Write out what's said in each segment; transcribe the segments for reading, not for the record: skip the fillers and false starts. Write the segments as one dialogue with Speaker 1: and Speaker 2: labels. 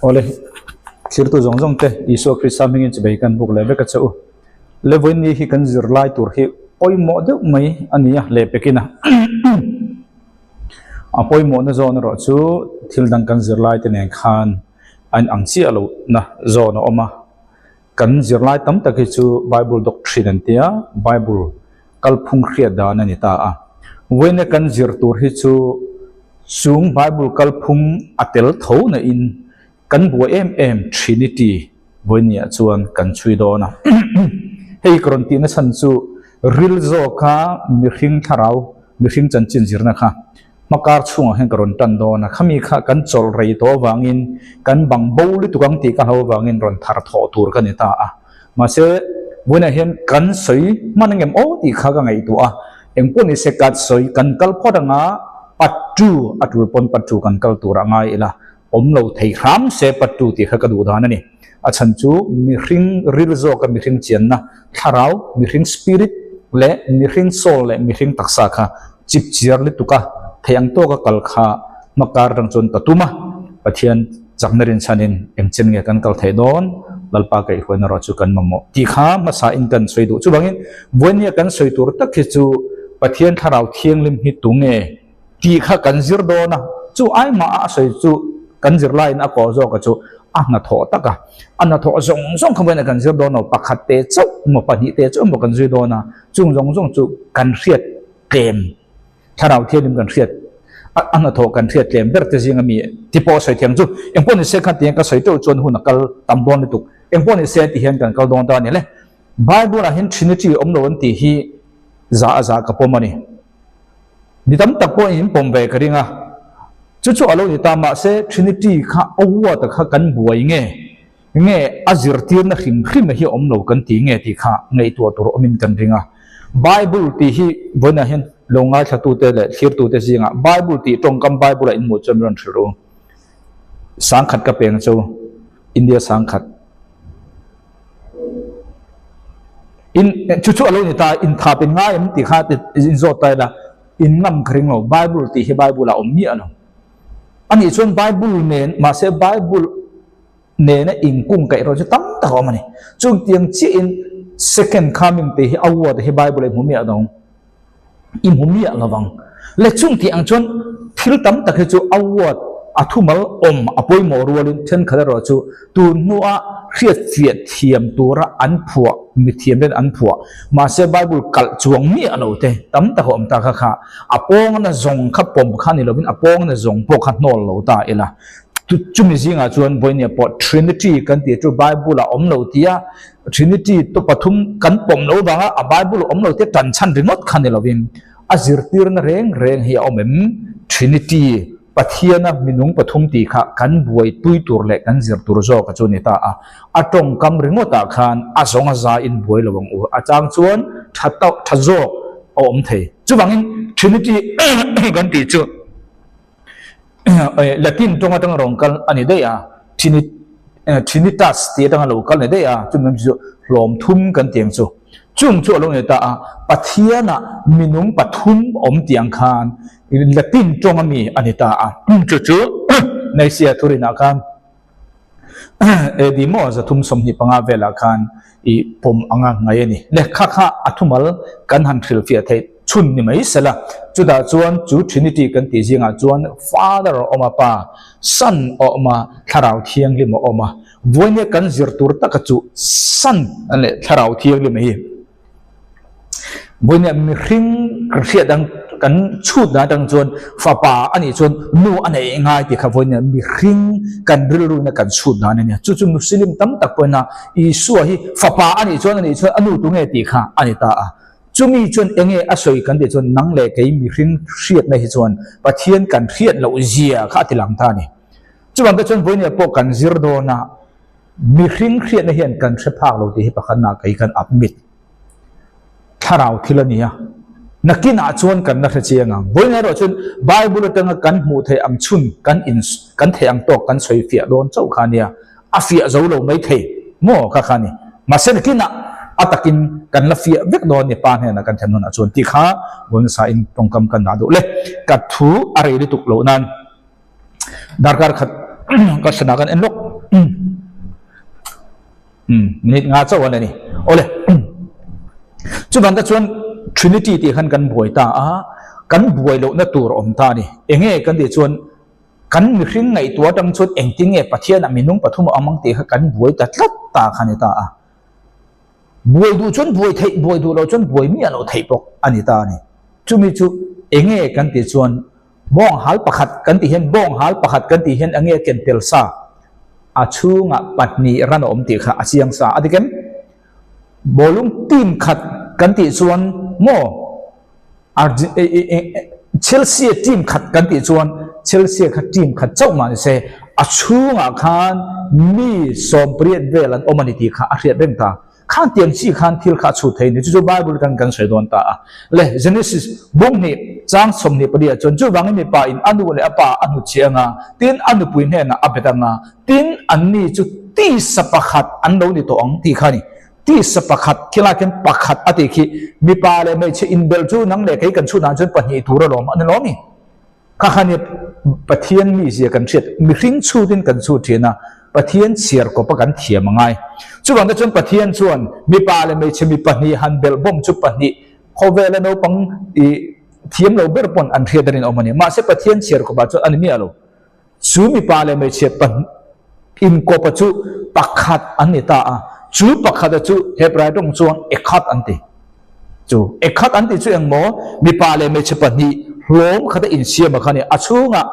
Speaker 1: Awle, thirtu zawng zawng te Isua Krista hmingin chibei kan buk leh vek a che u. Le vawiin ni hi kan zirlai tur hi pawimawh deuh mai a ni a, leh pekin a a pawimawhna zawn erawh chu thil dang kan zirlai te nen khan a inang chiah lohna zawn a awm a. Kan zirlai tam tak hi chu Bible doctrine an tia, Bible kalphung hriat dan a ni ta a. Vawiina kan zir tur hi chu chung Bible kalphung a tel tho na in kan buai em em Trinity vawinia chuan kan chhui dawn a. Hei ka rawn tihna chhan chu ril zawka mihring thlarau, mihring chanchin zirna kha Hmakar chhungah hian ka rawn tan dawn a, khami kha kan chawlh rei tawh avangin kan bang bo lutuk ang tih ka hlau avangin rawn thar thawh tur ka ni ta a. Mahse, vawiinah hian kan sawi hman ang em aw tih kha ka ngaihtuah a, engpawh ni se ka sawi kan kal phawt anga pattu a tul pawn pattu kan kal tur a ngai ila, awm lo thei hram se pattu tih kha ka duh dan a ni. A chhan chu mihring ril zawka mihring chianna thlarau, mihring spirit leh mihring soul leh mihring taksa kha chip chiar lutuk a, thei ang tawka kal kha hmakar atang chuan ka tum a, Pathian chakna rinchhanin engchen nge kan kal theih dawn, Lalpa kaihhuaina erawh chu kan mamawh tih kha hmasa in kan sawi duh. Chuvangin vawinia kan sawi tur tak hi chu Pathian thlarau thianghlim hi tunge tih kha kan zir dawn a, chu ai mah a sawi chu kan zir laiin a kawh zawk a chu a hnathawh tak a, a hnathawh zawng zawng kha vawiin kan zir dawn lo, pakhat te chauh emaw pahnih te chauh emaw kan zui dawn a, chung zawng zawng chu kan hriat tlem, thlarau thianghlim kan hriat a hnathawh kan hriat tlem ber te zinga mi ti pawh sawi thiam chu engpawh ni se kha tiang ka sawi teuh chuan hun a kal tam dawn lutuk, engpawh ni se ti hian kan kal dawn ta a ni le. Bible ah hian Trinity awm lo an tih hi za a za ka pawm a ni. Mi tam tak pawhin in pawm ve ka ring a, chu chu a lo ni ta mahse Trinity kha a word kha kan buai nge nge a zirtirna hrim hrim hi awm lo kan ti nge tih kha ngaihtuah tur awmin kan ring a. Bible tih hi vawiinah hian lo ngaithlatute leh thlirtute zingah Bible tih tawngkam Bible ah inhmuh chuan min rawn hrilh u. Sangkhat ka peng chu India sangkhat. In chu chu alo ni ta in thap in ngai em tih kha in zawt ta ila in ngam ka ring lo Bible tih hi Bible ah awm miah lo. Anih chuan Bible nen mahse Bible nena inkung kaih erawh chu tam tak a awm a ni. Chung tiang chiah in second coming tih hi a word hi Bible ah i hmu miah lo. I hmu miah lo vang. Le chung tih ang chuan thil tam tak hi chu a word a thumal awm a pawimawh rualin thenkhat erawh chu tun hnua hriatfiah thiam tura an phuah mithiam ten an phuah mahse Bible kalh chuang miah lo te tam tak a awm ta kha kha a pawngna zawng kha pawm kha ni lovin a pawngna zawng pawh kha hnawl lo ta ila. Chumi zingah chuan vawinia pawh Trinity kan tih chu Bible ah awm lo tia Trinity tu pathum kan pawm lo vanga a Bible awm lo te tan chhan ringawt kha ni lovin a zirtirna reng reng hi a awm em? Trinity Pathiana minung pathum tih kha kan buaipui tur leh kan zir tur zawk a chu ni ta a. A tawngkam ringawtah khan a zawng a za in buai lo ang u. A chang chuan tha tauh tha zawk a awm thei. Chuvangin Trinity kan tih chu Latin tawng atanga rawn kal a ni daih a, Trinitas tih atanga lo kal a ni daih a, chumi awm chu hlawm thum kan tih ang chu. Chung chu a lo ni ta a, Pathianah minung pathum awm tih ang khan Latin tawng ami a ni ta a, chu chu Nicaea thurinah khan AD maw 325 velah khan i pawm anga ngai a ni. Lehkha kha a thumal kan han hrilhfiah theih chhun ni mai sela, chutah chuan chu Trinity kan tih zingah chuan Father a awm a, Pa, Son a awm a, Thlarau Thianghlim a awm a. Vawinia kan zir tur taka chu Son leh Thlarau Thianghlim hi. Vawinia mihring kan hriat ang kan chhut dan atang chuan fapa a nih chuan nu a neih ngai tih kha vawinia mihring kan rilruina kan chhut dan a nia. Chu chu Muslim tam tak pawhin a Isua hi fapa a nih chuan a nih chuan a nu tu nge tih kha a ni ta a. Chumi chuan enge a sawi kan tih chuan nang leh kei mihring hriatna hi chuan Pathian kan hriat loh zia kha a ti lang ta a ni. Chuvang te chuan vawinia pawh kan zir dawn a. Mihring hriatna hian kan hre phak lo tih hi pakhatna kei kan up mit thlarau thil a ni a, nakinah chuan kan la hre chiang ang. Vawiin erawh chuan Bible atanga kan hmuh theih ang chhun kan in kan theih ang tawk kan sawi fiah dawn chauh kha a nia, a fiah zo lo mai thei maw kha kha a ni. Mahse nakinah a takin kan la fiah vek dawn a ni pa hnenah kan thlen hunah chuan tih kha vawiin nasa in tawngkam kan dah duh le. Ka thu a rei lutuk loh nan darkar khat ka hranah kan en lawk. Minute nga chauh an a ni. Awle. Chuvang te chuan Trinity tih khan kan buai ta a, kan buai lohna tur a awm ta a ni. Enge kan tih chuan kan mihring ngaihtuah atang chuan engtin nge Pathianah minung pathum a awm ang tih kha kan buai ta tlat ta kha a ni ta a. Buai duh chuan buai theih, buai duh loh chuan buai miah loh theih bawk a ni ta a ni. Chumi chu enge kan tih chuan Bawng hal pakhat kan tih hian bawng hal pakhat kan tih hian enge ken tel sa a chhungah pahnih ran a awm tih kha a chiang sa a ti kem. Bawlung team khat kan tih chuan maw Chelsea team khat kan tih chuan Chelsea kha team khat chauh mah ni se a chhungah khan mi sawmpariat vel an awm a ni tih kha a hriat reng ta. Khan tiang chi khan thil kha a chhut thei ni. Chu chu Bible kan kan sawi dawn ta a. Le Genesis bung hnih chang 24 ah chuan chuvangin mipa in a nu leh a pa a hnutchhiah anga tin a nupui hnenah a bet anga tin anni chu tisa pakhat an lo ni tawh ang tih kha a ni. Tisa pakhat khilai khian pakhat a tih khi mipa leh hmeichhe inbelh chu nang leh kei kan chhutah chuan pahnih tur alawm a ni lawm ni. Kha kha nia Pathian mizia kan hriat, mihring chhutin kan chhut thin a, Pathian chhiar kawpa kan thiam a ngai. Chuvang te chuan Pathian chuan mipa leh hmeichhe mi pahnih han belh bawm chu pahnih khawvela naupang i thiam lo ber pawn an hriat a rinawm a ni. Mahse Pathian chhiar kawpah chuan a ni miah lo. Chu mipa leh hmeichhe pahnih inkawpa chu pakhat an ni ta a, chu pakhata chu Hebrai tawng chuan ekhat an ti. Chu ekhat an tih chu engmaw mipa leh hmeichhe pahnih hlawm khata insiam a kha a ni. A chhungah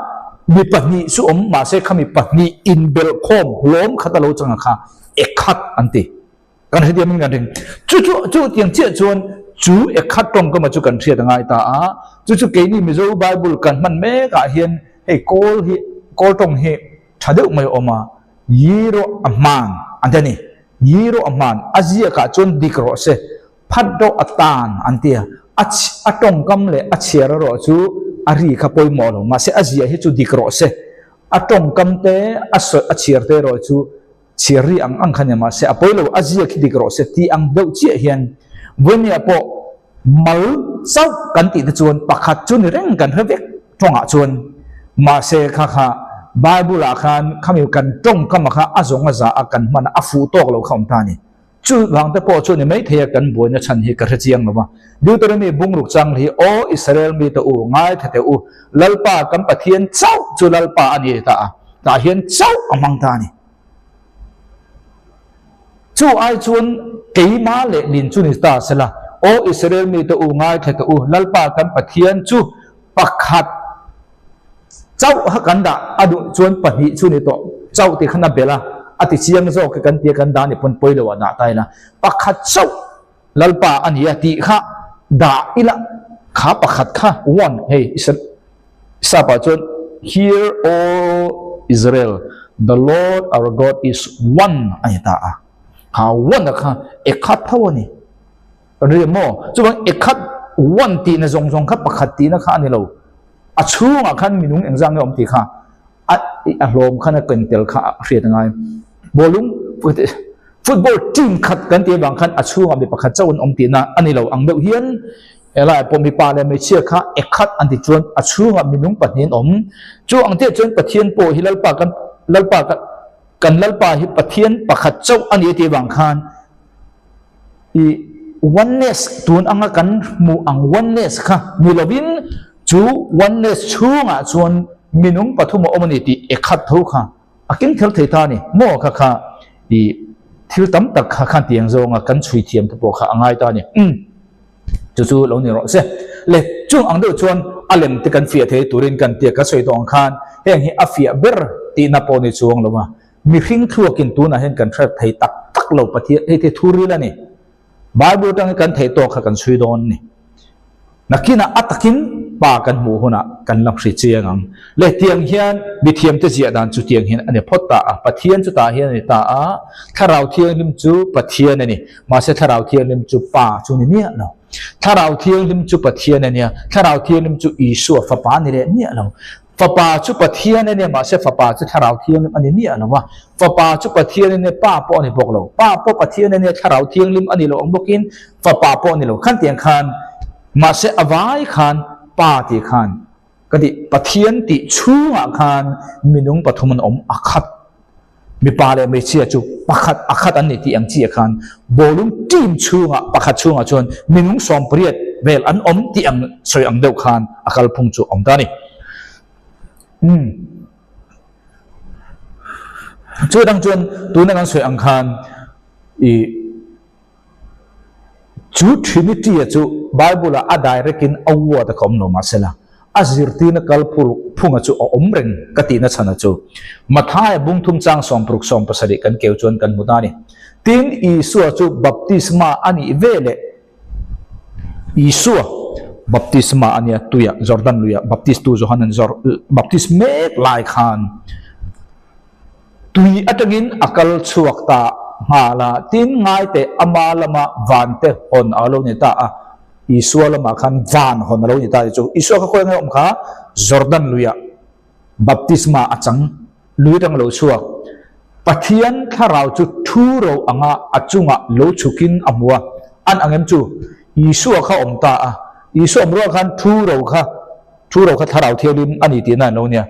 Speaker 1: mi pahnih chu awm mahse kha mi pahnih inbelh khawm hlawm khata lo chang a kha ekhat an ti. Kan hrethiam in kan ring. Chu chu chu tiang chiah chuan chu ekhat tawngkama chu kan hriat a ngai ta a. Chu chu keini Mizo Bible kan hman mekah hian hei kawl hi kawl tawng hi tha deuh mai a awm a, Yi rawh a hman an ti a ni. Yi rawh a hman, a ziakah chuan dik rawh se, phat rawh a tan an ti a. A a tawngkam leh a chhiar erawh chu a ri kha pawimawh lo, mahse a ziah hi chu dik rawh se. A tawngkam te, a sawi a chhiar te erawh chu chhiar ri ang ang kha nia, mahse a pawi lo, a ziak hi dik rawh se tih ang deuh chiah hian Vawinia pawh Mal chauh kan tih te chuan pakhat chu ni reng kan hre vek tawngah chuan mahse kha kha Bible ah khan khami kan tawngkam ah kha a zawng a za a kan hman a a fuh tawk lo kha awm ta a ni. Chu vang te pawh chu ni maithei a kan buaina chhan hi ka hre chiang lo va. Deuteronomy bungruk chang hi Aw Israel mite u ngaithla teh u Lalpa kan Pathian chauh chu Lalpa a ni ta a tah hian chauh a hmang ta a ni. Chu ai chuan keimah leh min chu ni ta sela, Aw Israel mite u, ngaithla teh u, Lalpa kan Pathian chu pakhat chauha kan dah a duh chuan pahnih chu ni tawh chauh tih khan a belh a, a ti chiang zawk e kan tia kan dah ni pawn pawi lo ah dah ta ila, pakhat chauh Lalpa a ni a tih kha dah ila kha pakhat kha one hei Sapa chuan Hear O Israel, the Lord our God is one a ni ta a. Kha one a kha ekhat tho a ni. Kan ri maw? Chuvang ekhat one tihna zawng zawng kha pakhat tihna kha a ni lo. A chhungah khan minung engzah nge awm tih kha a a hlawm khan a ken tel kha a hriat a ngai. Bawlung football team khat kan tih avang khan a chhungah mi pakhat chauh an awm tihna a ni lo ang deuh hian Helai pawh mipa leh hmeichhia kha ekhat an ti chuan a chhungah minung pahnih an awm. Chu ang chiah chuan Pathian pawh hi Lalpa kan Lalpa kan kan Lalpa hi Pathian pakhat chauh a ni a tih avang khan i oneness tun anga kan hmuh ang oneness kha ni lovin chu oneness chhungah chuan minung pathum a awm a ni tih ekhat tho kha A keng kher thei ta a ni maw kha kha i thil tam tak kha khan tiang zawnga kan chhui thiam te pawh kha a ngai ta a ni. Umm chu chu lo ni rawh se. Le chung ang deuh chuan a lem te kan fiah thei turin kan tia ka sawi tawh ang khan heng hi a fiah ber tihna pawh ni chuang lo a, mihring thluakin tunah hian kan hre thei tak tak lo Pathian hei te thu ril a ni. Bible atangin kan theih tawk kha kan chhui dawn a ni. Nakinah a takin pa kan hmuh hunah kan la hri chiang ang. Le tiang hian mithiamte ziah dan chu tiang hian a ni phawt ta a. Pathian chu tah hian a ni ta a, Thlarau Thianghlim chu Pathian a ni. Mahse Thlarau Thianghlim chu Pa chu ni miah lo. Thlarau Thianghlim chu Pathian a nia, Thlarau Thianghlim chu Isua Fapa a ni leh miah lo. Fapa chu Pathian a nia, mahse Fapa chu Thlarau Thianghlim a ni miah lo a. Fapa chu Pathian a nia, Pa pawh a ni bawk lo. Pa pawh Pathian a nia, Thlarau Thianghlim a ni lo ang bawkin Fapa pawh a ni lo. Khan tiang khan, mahse a vai khan Pa tih khan, ka tih Pathian tih chhungah khan minung pathum an awm a khat. Mipa leh hmeichhia chu pakhat a khat an ni tih ang chiah khan bawlung team chhungah pakhat chhungah chuan minung 80 vel an awm tih ang sawi ang deuh khan a kalphung chu a awm ta a ni. Umm. Chu dang chuan tuna kan sawi ang khan ih Chu Trinity-a chu Bible-ah a direct-in a word a ka awm lo mahsela, a zirtirna kal phunga chu a awm reng ka tihna chhana chu Mathaia bungthum chang 60 70 kan keu chuan kan hmu ta a ni. Tin, Isua chu baptisma a nih ve leh Isua baptisma a nia tuiah Jordan luiah baptistu Johanan baptis mek lai khan Tui atangin a kal chhuak ta nghal a, tin ngai teh ama lama van te hawn a lo ni ta a, Isua lamah khan van hawn a lo ni ta tih chu Isua kha khawi ange awm kha Jordan luiah baptisma a chang lui atang a lo chhuak. Pathian thlarau chu thu ro anga a chungah lo chhukin a hmu a, an ang em chu Isua kha awm ta a, Isua awm rual khan thu ro kha thu ro kha thlarau thianghlim a ni tihna an lo nia.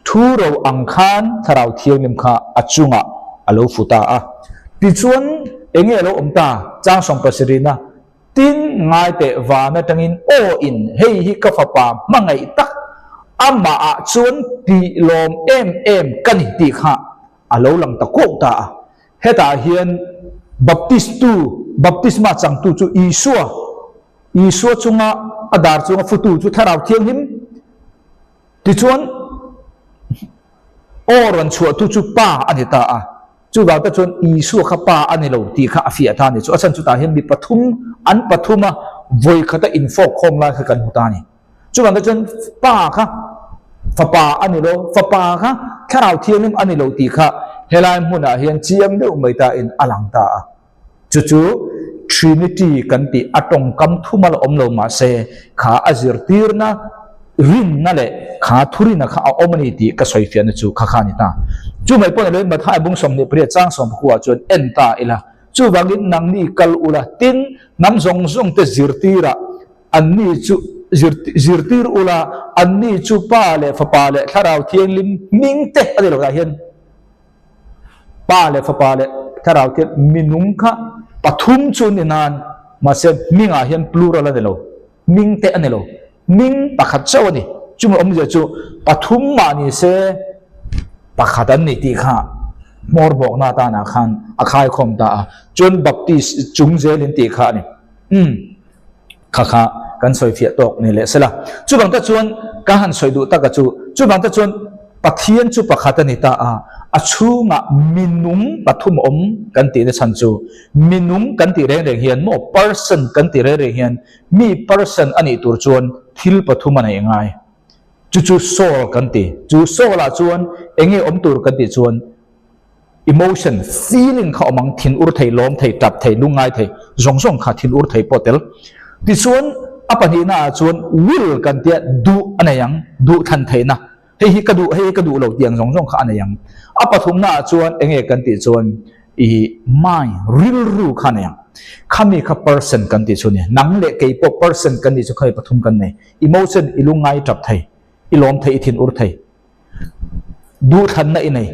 Speaker 1: Thu ro ang khan Thlarau Thianghlim kha a chungah a lo fu ta a. Tichuan, eng nge a lo awm ta? Chang 70-na, Tin, ngai teh van atangin aw in hei hi ka fapa hmangaih tak, amahah chuan tih lawm em em ka ni tih kha a lo lang ta kuau ta a. Hetah hian Baptistu, baptisma changtu chu Isua, Isua chunga a dar chunga futu chu Thlarau Thianghlim, Tichuan, aw rawn chhuahtu chu Pa a ni ta a, chuvang te chuan Isua kha Pa a ni lo tih kha a fiah ta a ni. Chu a chhan chutah hian mi pathum, an pathuma vawi khata infawk khawm lai kha kan hmu ta a ni. Chuvang te chuan Pa kha Fapa a ni lo, Fapa kha Thlarau Thianghlim a ni lo tih kha helai hmunah hian chiang deuh mai ta in a lang ta a. Chu chu Trinity kan tih a tawngkam thuma la awm lo mahse kha a zirtirna rinna leh kha thurina kha a awm a ni tih ka sawi fiahna chu kha kha a ni ta. Chu mai pawh ni loin Matthai bung 28 chang 19 chuan en ta ila, chuvangin nangni kal ula tin hnam zawng zawng te zirtirah anni chu zirtir ula anni chu Pa leh Fapa leh Thlarau Thianghlim hming te a ni lo tah hian Pa leh Fapa leh Thlarau te minung kha pathum chu ni nan, mahse hmingah hian plural a ni lo, hming te a ni lo, hming pakhat chauh a ni. Chumi awmzia chu pathum mah ni se pakhat an ni tih kha hmawr bawkna atanah khan a khaikhawm ta a, chuan Baptist chung zelin tih kha a ni. Umm. Kha kha kan sawi fiah tawk ni leh sela. Chuvang te chuan ka han sawi duh taka chu, chuvang te chuan Pathian chu pakhat a ni ta a, a chhungah minung pathum awm kan tihna chhan chu, minung kan tih reng reng hian maw person kan tih reng reng hian mi person a nih tur chuan thil pathum a neih ngai. Chu chu soul kan ti. Chu soul ah chuan eng nge awm tur kan tih chuan Emotion, feeling kha awm ang, thin ur thei, lawm thei, tap thei, lungngai thei, zawng zawng kha thin ur thei pawh tel. Tichuan, a pahnihna ah chuan will kan tia duh a nei ang, duh thlan theihna, hei hi ka duh, hei hi ka duh lo tih ang zawng zawng kha a nei ang. A pathumna ah chuan eng nge kan tih chuan i mind, rilru kha a nei ang. Khami kha person kan tih chu a ni. Nang leh kei pawh person kan nih chu khami pathum kan nei. Emotion, i lungngai tap thei, i lawm thei, i thin ur thei. Duhthlanna i nei.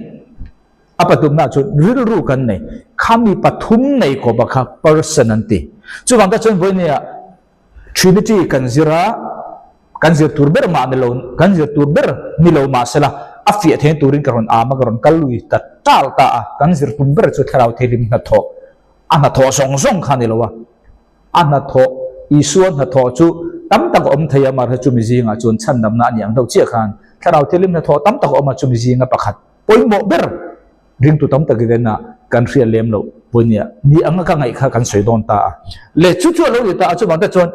Speaker 1: A pathumna chu rilru kan nei. Khami pathum nei khawpa kha person an ti. Chuvang te chuan vawinia Trinity kan zir a, kan zir tur ber mah ni lo, kan zir tur ber ni lo mah sela, a fiah thei turin ka rawn am a, ka rawn kal lui ta tal ta a. Kan zir tum ber chu thlarau thilim hnathawh, a hnathawh zawng zawng kha ni lo a. A hnathawh, Isua hnathawh chu tam tak a awm thei a, mahse chumi zingah chuan chhandamna a ni ang deuh chiah khan Thlarau Thianghlim hnathawh tam tak a awm a, chumi zinga pakhat pawimawh ber ringtu tam takin ena kan hriat lem loh pawimawh ni anga ka ngaih kha kan sawi dawn ta a. Le chu chu a lo ni ta a, chuvang te chuan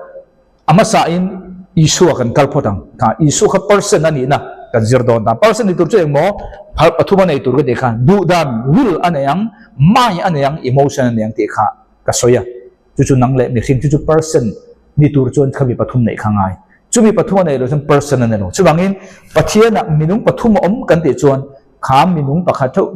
Speaker 1: a hmasain Isua kan kal phawt ang. Kha Isua kha person a nihna kan zir dawn ta. Person ni tur chu engmaw phal pathum a nei tur ka tih khan duhdan, will, a nei ang, mind a nei ang, emotion a nei ang tih kha ka sawi a. Chu chu nang leh mihring chu chu person ni tur chuan kha mi pathum neih kha ngai. Chu mi pathum a neih loh chuan person a ni lo. Chuvangin Pathianah minung pathum a awm kan tih chuan kha minung pakhat theuh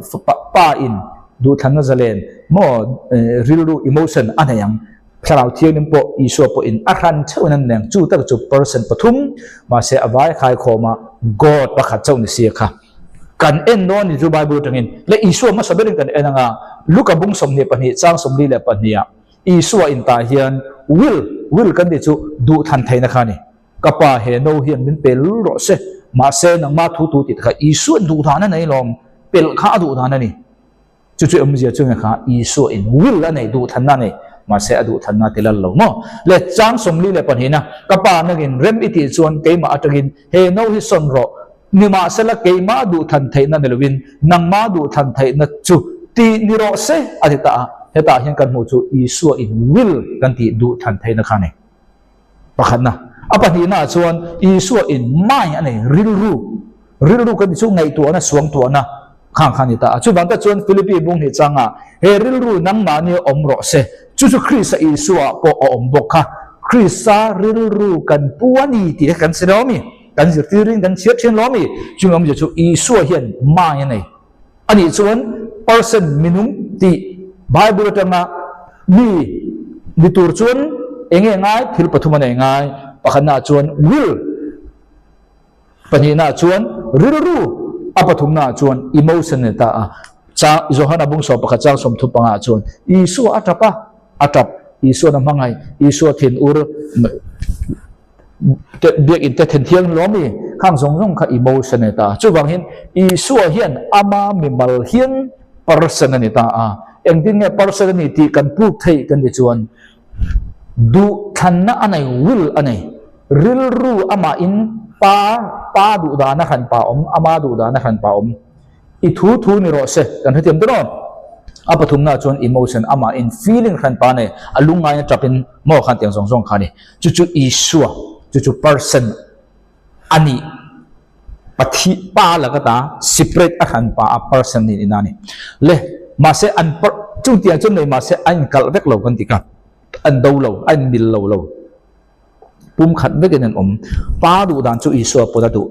Speaker 1: pa in duhthlanna zalen maw rilru emotion a nei ang. Thlarau Thianghlim pawh Isua pawhin a hran theuhin an nei ang. Chu tak chu person pathum mahse a vai khaikhawma God pakhat chauh ni si a kha. Kan en dawn ni chu Bible atangin leh Isua hmasa berin kan en anga Luka bung 22 chang 42 ah Isua in tah hian will, will kan tih chu duhthlan theihna kha a ni. Ka pa he no hian min pel rawh se, mahse nangma thu tu tih te kha Isua'n duhdan a nei lawm, pelh kha a duhdan a ni. Chu chu awmzia chu nge kha Isua in will a nei, duhthlanna a nei, mahse a duhthlanna a ti lal lo maw? Le chang 42 na, ka pa nangin rem i tih chuan keimah atangin he no hi sawn rawh, nimahsela keimah duhthlan theihna ni lovin nangmah duhthlan theihna chu ti ni rawh se a ti ta a, hetah hian kan hmuh chu Isua in will kan tih duhthlan theihna kha a ni. Pakhatna, a pahnihnaah chuan Isua in mind a nei, rilru, rilru kan tih chu ngaihtuahna, suangtuahna khang kha a ni ta a. Chuvang tak chuan Philippi bung hnih changah he rilru nangmahni awm rawh se, chu chu Krista Isua pawh a awm bawk kha. Krista rilru kan pu a ni tih kha kan hre lo a mi? Kan zirtirin kan chhiar thin lo a mi? Chumi awmzia chu Isua hian mind a nei. Anih chuan person, minung, tih Bible atanga mi ni tur chuan eng nge ngai? Thil pathum a nei ngai. Pakhatnaah chuan will, pahnihnaah chuan rilru, a pathumnaah chuan emotion a ni ta a. Chang, Johana bung 11 chang 35 ah chuan Isua a tap a, a tap, Isuan a hmangaih, Isua thinur, te biakin te then thiang lo ami khang zawng zawng kha emotion a ni ta a chuvang hian Isua hian ama mimal hian person a ni ta a engtin nge person a ni tih kan prove theih kan ti chuan duhthlanna a nei will a nei rilru amah in pa pa duh dan a hran pa awm ama duh dan a hran pa awm I thu thu ni rawh se, kan hrethiam dawn aw. A pathumna chuan emotion, amah in feeling hran pa nei, a lungngaina tap in maw khan tiang zawng zawng kha a ni. Chu chu Isua, chu chu person a nih, Pathi, Pa laka ta separate a hran pa a person nih ina a ni. Le, mahse an per, chung tiang chuan nei mahse a inkalh vek lo kan ti kha, an do lo, a inmil lo lo. Pum khat vekin an awm. Pa duh dan chu Isua pawn a duh.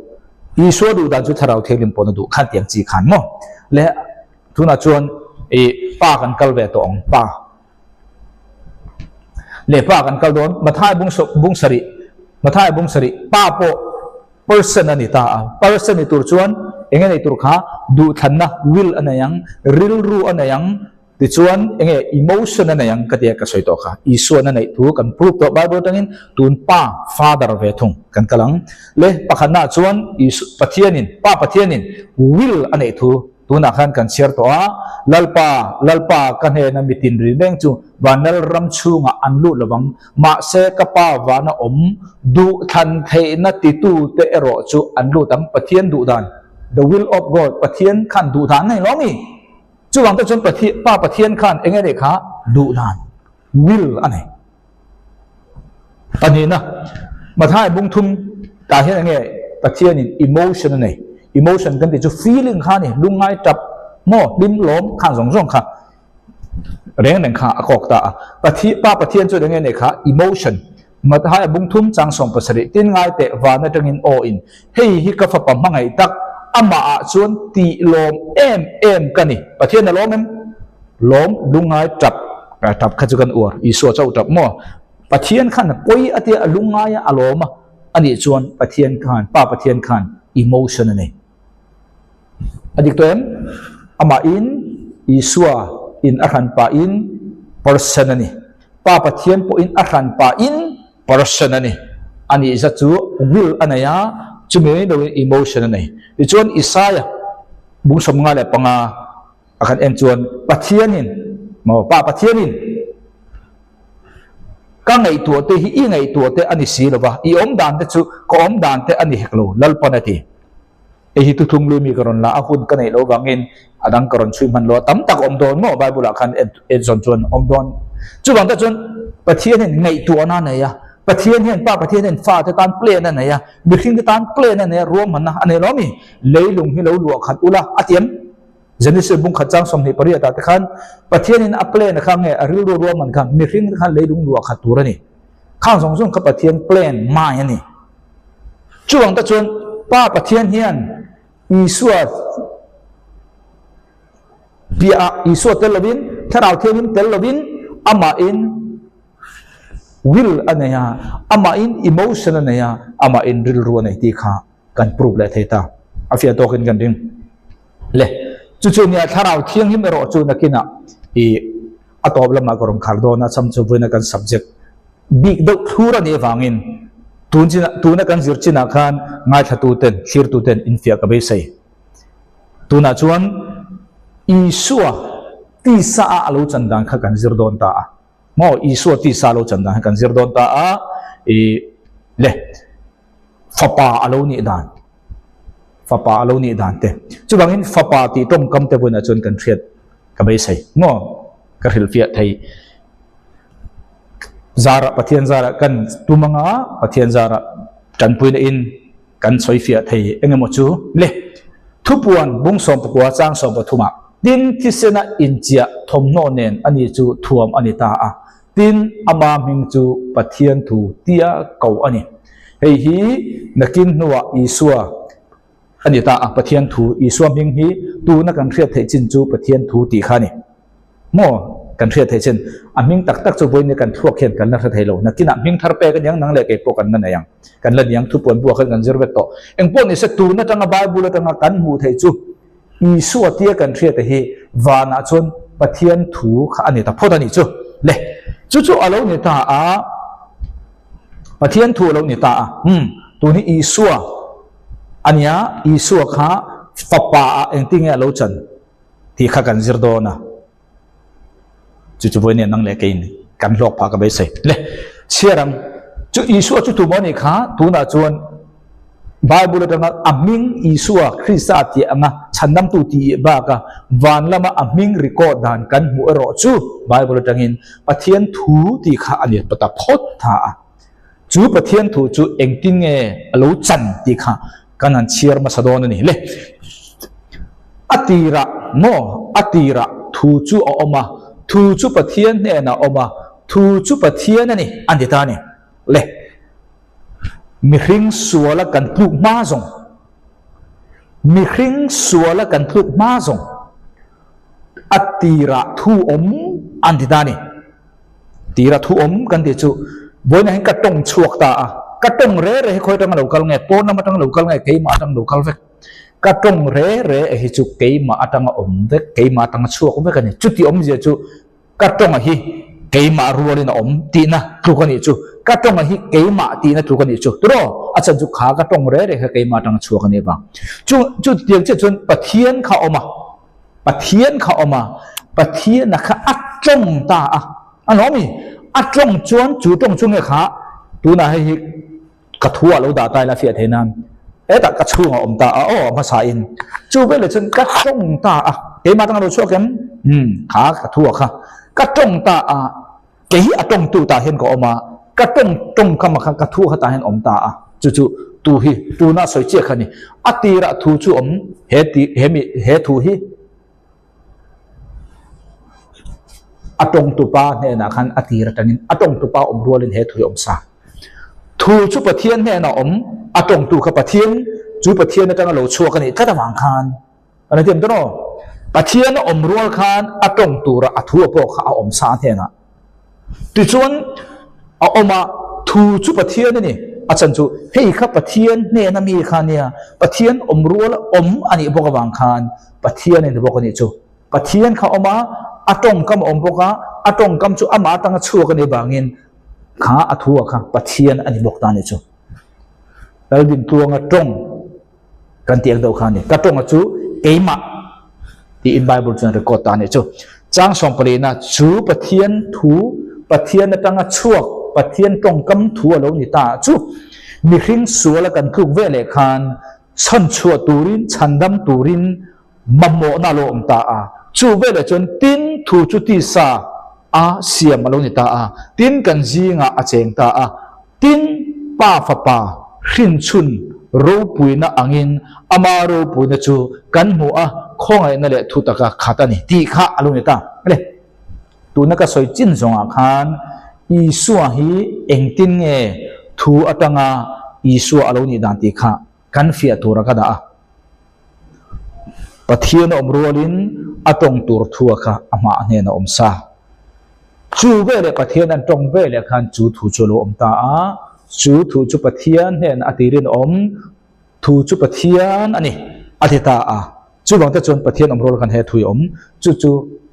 Speaker 1: Isua duh dan chu Thlarau Thianghlim pawn a duh khan tiang chi khan maw? Le tunah chuan i pa kan kal ve tawh ang. Pa. Le pa kan kal dawn. Mathai bung bung sarih. Mathai bung sarih. Pa pawh person a ni ta a. Person ni tur chuan eng nge nei tur kha duhthlanna will a nei ang, rilru a nei ang, Tichuan, enge emotion a nei ang ka tia ka sawi tawh kha. Isuan a neih thu kan prove tawh Bible atangin tun Pa, Father, ve thung kan kal ang. Le pakhatnaah chuan Isu, Pathianin, Pa Pathianin will a neih thu tunah khan kan chhiar tawh a, Lalpa, Lalpa ka hnena mitin ri reng chu vanlal ram chhungah an lut lovang, mahse ka Pa vana awm duhthlan theihna titute erawh chu an lut ang, Pathian duhdan, the will of God, Pathian khan duhdan a nei lo a mi? Chuvang te chuan Pathian, Pa Pathian khan eng nge kha duh dan, will, a nei. Pahnihna, Mathai bung thum tah hian eng nge Pathianin emotion a nei. Emotion kan tih chu feeling kha a ni, lungngai tap maw, hlim lawm khan zawng zawng kha reng reng kha a kawk ta a. Pathian, Pa Pathian chuan eng nge nei kha emotion. Mathai bung thum chang 70 tin ngai teh van atangin aw in hei hi ka fapa hmangaih tak amah ah chuan tih lawm em em ka ni Pathian a lawm em lawm lungngai tap tap kha chu kan uar Isua chauh tap maw Pathian khan a pawi a tia a lungngai a a lawm a anih chuan Pathian khan Pa Pathian khan emotion a nei a dik tawh em amah in Isua in a hran pah in person a ni. Pa Pathian pawhin a hran pahin person a ni. A nih zat chu will a nei a, chumi mai loin emotion a nei. Tichuan Isaiah bung 55 a kan en chuan Pathianin, maw Pa Pathianin ka ngaihtuah te hi i ngaihtuah te a ni si lova, i awm dan te chu ka awm dan te a ni hek lo, Lalpan a ti. Hei hi thuthlung lui mi ka rawn la a, hun ka neih loh vangin a dang ka rawn chhui hman lo a, tam tak awm dawn maw Bible ah khan en zawn chuan awm dawn. Chuvang tak chuan Pathian hian ngaihtuahna a nei a, Pathian hian Pa Pathian hian fate tan plan a nei a, mihring te tan plan a nei a, ruahmanna a nei lo ami? Leilung hi lo luah khat ula a ti em? Genesis bung khat chang 28 ah te khan Pathian in a plan a kha nge a rilru ruahman kha mihring te khan leilung luah khat tur a ni. Khang zawng zawng kha Pathian plan mai a ni. Chuvang te chuan Pa Pathian hian Isua piahah Isua tel lovin Thlarau Thianghlim tel lovin amahin will a nei a, amahin emotion a nei a, amahin rilru a nei tih kha kan prove leh thei ta. A fiah tawkin kan ring. Le, chu chu nia Thlarau Thianghlim erawh chu nakinah i a tawp lamah ka rawn khar dawn a, cham chu vawiina kan subject bik deuh thlur a nih avangin tun chinah tuna kan zir chinah khan ngaithlatuten, thlirtuten infiah ka beisei. Tunah chuan Isua tisa a a lo chan dan kha kan zir dawn ta a. Maw Isua tisa a lo chan dan kha kan zir dawn ta a. I le fapa a lo nih dan, fapa a lo nih dan te. Chuvangin fapa tih tawngkam te vawiinah chuan kan hriat ka beisei. Maw ka hrilhfiah thei zarah Pathian zarah kan tum anga Pathian zarah tanpuina in Kan sawifiah thei eng emaw chu le. Thupuan bung sawmpakua chang sawmpathumah tin thisena inchiah thawmhnaw nen ani chu thuam a ni ta a, tin ama hming chu Pathian thu tia ko a ni. Hei hi nakin hnuah Isua a ni ta a, Pathian thu Isua hming hi tuna kan hriat theih chin chu Pathian thu tih kha a ni. Maw? Kan hriat theih chin. A hming tak tak chu vawiin kan thluak hian kan la hre thei lo. Nakinah hming thar pek a niang nang leh kei pawh kan la nei ang. Kan la niang thupuan buah khan kan zir vek tawh. Engpawh nise tun atanga Bible atanga kan hmuh theih chu Isua tia kan hriat hi vanah chuan Pathian thu kha a ni ta phawt a nih chu. Le, chu chu a lo ni ta a, Pathian thu a lo ni ta a. Umm, tun hi Isua a nia, Isua kha fapa ah engtinge a lo chan? Tih kha kan zir dawn a, chu chu vawiin nang leh keiin kan hlawk phah ka beisei. Le, chhiar ang, chu Isua chu tum a nih kha, tunah chuan Bible atanga a hming Isua Krista tih anga chhandamtu tih baka van lama a hming record dan kan hmuh erawh chu Bible atangin Pathian thu tih kha a ni ta phawt tha a. Chu Pathian thu chu engtin nge a lo chan tih kha kan han chhiar hmasa dawn a ni. Le, a tirah maw, a tirah thu chu a awm a, thu chu Pathian hnenah a awm a, thu chu Pathian a ni, a ni ta a ni. Le, mihring suala kan tluk hma zawng, mihring suala kan tluk hma zawng, a tirah thu awm a ni ta a ni. Tira thu awm kan tih chu vawiinah hian ka tawng chhuak ta a, ka tawng re re hi khawi atanga lo kal nge, pawn lam atanga lo kal nge, keimah atanga lo kal vek. Ka tawng re re hi chu keimah atanga awm vek, keimah atanga chhuak vek a ni. Chuti awmzia chu ka tawnga hi keimah rualin a awm tihna tluk a nih chu. Ka tawnga hi keimah tihna tluk a nih chu. Tiraw? A chhan chu kha ka tawng re re kha keimah atanga chhuak a nih avang. Chu chutiang chiah chuan Pathian kha a awm a. Pathian kha awm a, Pathiana kha a tawng ta a, a lawm i, a tawng chuan chu tawng chu nge kha tunah hei hi ka thu ah lo dah ta ila fiah thei nan hetah ka chhungah awm ta a aw a hmasa in chu veleh chuan ka tawng ta a keimah atanga lo chhuak em umm kha ka thu ah kha ka tawng ta a Kei hi a tawngtu tah hian ka awm a, ka tawng tawngkam ah khan ka thu kha tah hian awm ta a, chu chu tu hi tuna sawi chiah kha a ni. A tirah thu chu awm he ti he mi he thu hi a tawngtu pa hnenah khan a tir atangin a tawngtu pa awm rualin he thu hi a awm sa. Thu chu Pathian hnenah awm, a tawngtu kha Pathian chu Pathian atanga lo chhuak a nih tlat avang khan Kan la tiam dawn aw. Pathian a awm rual khan a tawng tura a thu a pawh kha a awm sa hnenah. Tichuan a awm a, thu chu Pathian a ni. A chan chu hei kha Pathian hnena mi kha nia, Pathian awm rual a awm a nih bawk avang khan Pathian a ni bawk a nih chu. Pathian kha a awm a, a tawngkam a awm bawk a, a tawngkam chu amah atanga chhuak a nih avangin kha a thu ah kha Pathian a ni bawk ta a nih chu. Laldintluanga tawng. Kan tih ang deuh kha a ni. Ka tawnga chu keimah tiin Bible chuan record ta a nih chu. Chang sawmpalina chu Pathian thu, Pathian atanga chhuak, Pathian tawngkam thu a lo ni ta chu mihring suala kan tluk ve leh khan chhanchhuah turin, chhandam turin mamawhna a lo awm ta a. Chu veleh chuan tin thu chu tisa a siam a lo ni ta a, tin kan zingah a cheng ta a. Tin, Pa Fapa hrinchhun ropuina angin ama ropuina chu kan hmu a, khawngaihna leh thutaka khat a ni tih kha a lo ni ta. Le, tuna ka sawi chin zawngah khan Isua hi engtin nge thu atanga Isua a lo nih dan tih kha kan fiah tura ka dah a. Pathian a awm rualin a tawng tur thua kha a hmah hnena awm sa. Chu veleh Pathian an tawng veleh khan chu thu chu a lo awm ta a, chu thu chu Pathian hnena a tirin awm, thu chu Pathian a ni, a ti ta a. Chuvang te chuan Pathian awm rual khan he thu hi a awm. Chu chu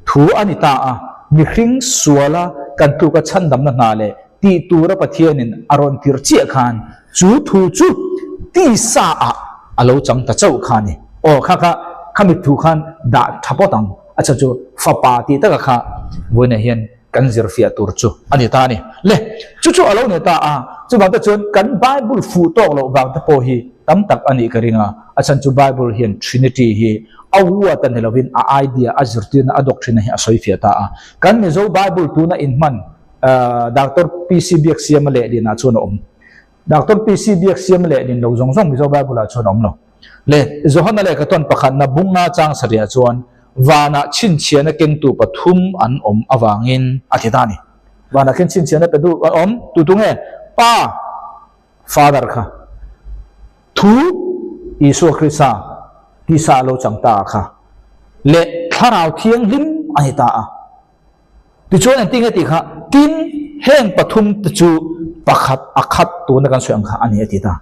Speaker 1: thu a ni ta a, mihring suala kan tluka chhandamna hna leh tih tura Pathianin a rawn tir chiah khan chu thu chu tisa ah a lo chang ta chauh kha a ni. Aw kha kha khami thu khan dah tha pawt ang, a chhan chu fapa tih taka kha vawiinah hian kan zirfiah tur chu a ni ta a ni. Le, chu chu a lo ni ta a, chuvang te chuan kan Bible fuh tawk loh vang te pawh hi tam tak a nih ka ring a, a chhan chu Bible hian Trinity hi a huat a ni lovin a idea, a zirtirna, a doctrine hi a sawifiah ta a. Kan Mizo Bible tuna inhman Doctor PC Biaksiama lehlin ah chuan a awm. Doctor PC Biaksiama lehlin lo zawng zawng Mizo Bible ah chuan a awm lo. Le, Johana lehkha tawn pakhatna bunga chang sarih chuan vanah chhinchhiahna kengtu pathum an awm avangin a ti ta a ni. Vanah khen chhinchhiahna pe duh an awm tu tu nge? Pa, Father, kha thu Isua Krista tisa a lo chang ta a kha leh Thlarau Thianghlim a ni ta a. Tichuan engtin nge tih kha, tin, heng pathum te chu pakhat a khat tuna kan sawi ang kha a ni a ti ta.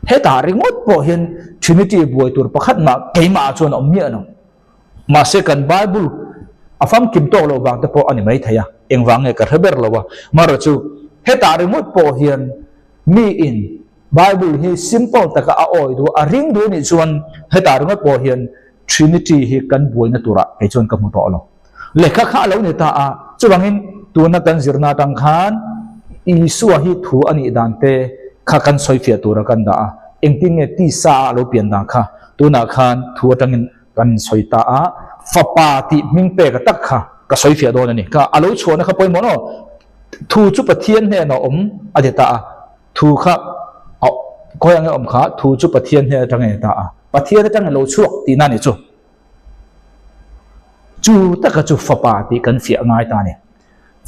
Speaker 1: Hetah ringawt pawh hian Trinity buai tur pakhat mah keimah ah chuan a awm miah lo. Mahse kan Bible a famkim tawk loh vang te pawh a ni mai thei a, engvang nge ka hre ber lo a. Marawh chu hetah ringawt pawh hian miin Bible hi simple taka a awi duh a, a ring duh nih chuan hetah ringawt pawh hian Trinity hi kan buaina turah kei chuan ka hmu tawh lo. Lehkha kha a lo ni ta a, chuvangin tuna kan zirna atang khan Isua hi thu a nih dan te kha kan sawifiah tura kan dah a, engtin nge tisa a lo pian dan kha tunah khan thu atangin kan sawi ta a, fapa tih hming pek a tak kha ka sawifiah dawn a ni. Ka a lo chhuahna kha pawimawh no, thu chu Pathian hnenah awm a ti ta a, thu kha khawi ang nge awm kha thu chu Pathian hnen atangin a ni ta a, Pathian atangin a lo chhuak tihna a ni chu. Chu taka chu fapa tih kan fiah ngai ta a ni.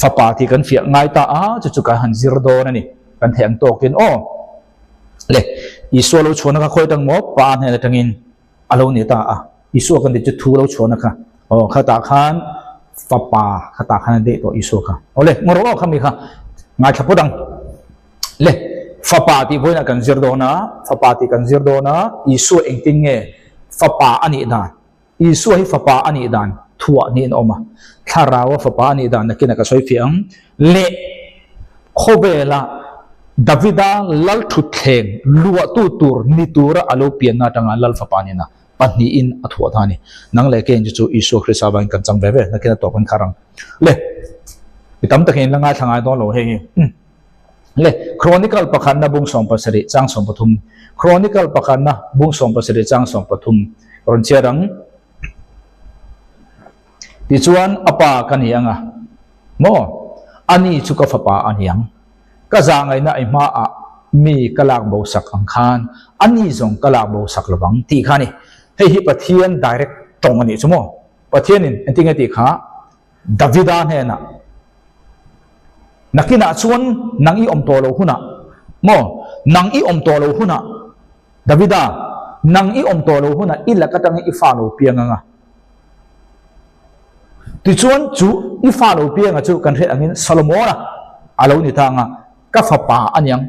Speaker 1: Fapa tih kan fiah ngai ta a, chu chu kan han zir dawn a ni. Kan theih ang tawkin aw. Le, Isua lo chhuahna kha khawi atang maw? Pa hnen atangin a lo ni ta a. Isua kan tih chu thu lo chhuahna kha. Aw, khatah khan fapa khatah khan a deh tawh Isua kha. Aw le, ngaw rawh aw khami kha. Ngaithla phawt ang. Le, fapa tih vawiinah kan zir dawn a, fapa tih kan zir dawn a, Isua engtin nge fapa a nih dan? Isua hi fapa a nih dan thuah niin a awm a, Thlaraua fapa a nih dan nakinah ka sawi fiah ang. Le, khawvela Davida lalthutthleng luahtu tur ni tura a lo pianna atanga lal fapa nena pahnihin a thuah ta a ni. Nang leh keiin chu chu Isua Krista avangin kan chang ve ve, nakin a tawp kan khar ang. Le, mi tam takin in la ngaithla ngai dawn lo hei hi. Le, Chronicle pakhatna bung 17 chang 13, Chronicle pakhatna bung 17 chang 13 rawn chhiar ang. Tichuan a pa ka ni ang a, maw? Ani chu ka fapa a ni ang. Ka zahngaihna i hmaah mi ka lak bo sak ang khan ani zawng ka lak bo sak lo vang tih kha a ni. Hei hi Pathian direct tawng a nih chu maw? Pathianin engtin nge tih kha Davida hnenah, Nakinah chuan nang i awm tawh lo hunah, maw? Nang i awm tawh lo hunah, Davida, nang i awm tawh lo hunah i lak atangin i fa lo piang ang a. Tichuan chu i fa lo pianga chu kan hriat angin Solomona a lo ni ta ang a, ka fapa a niang,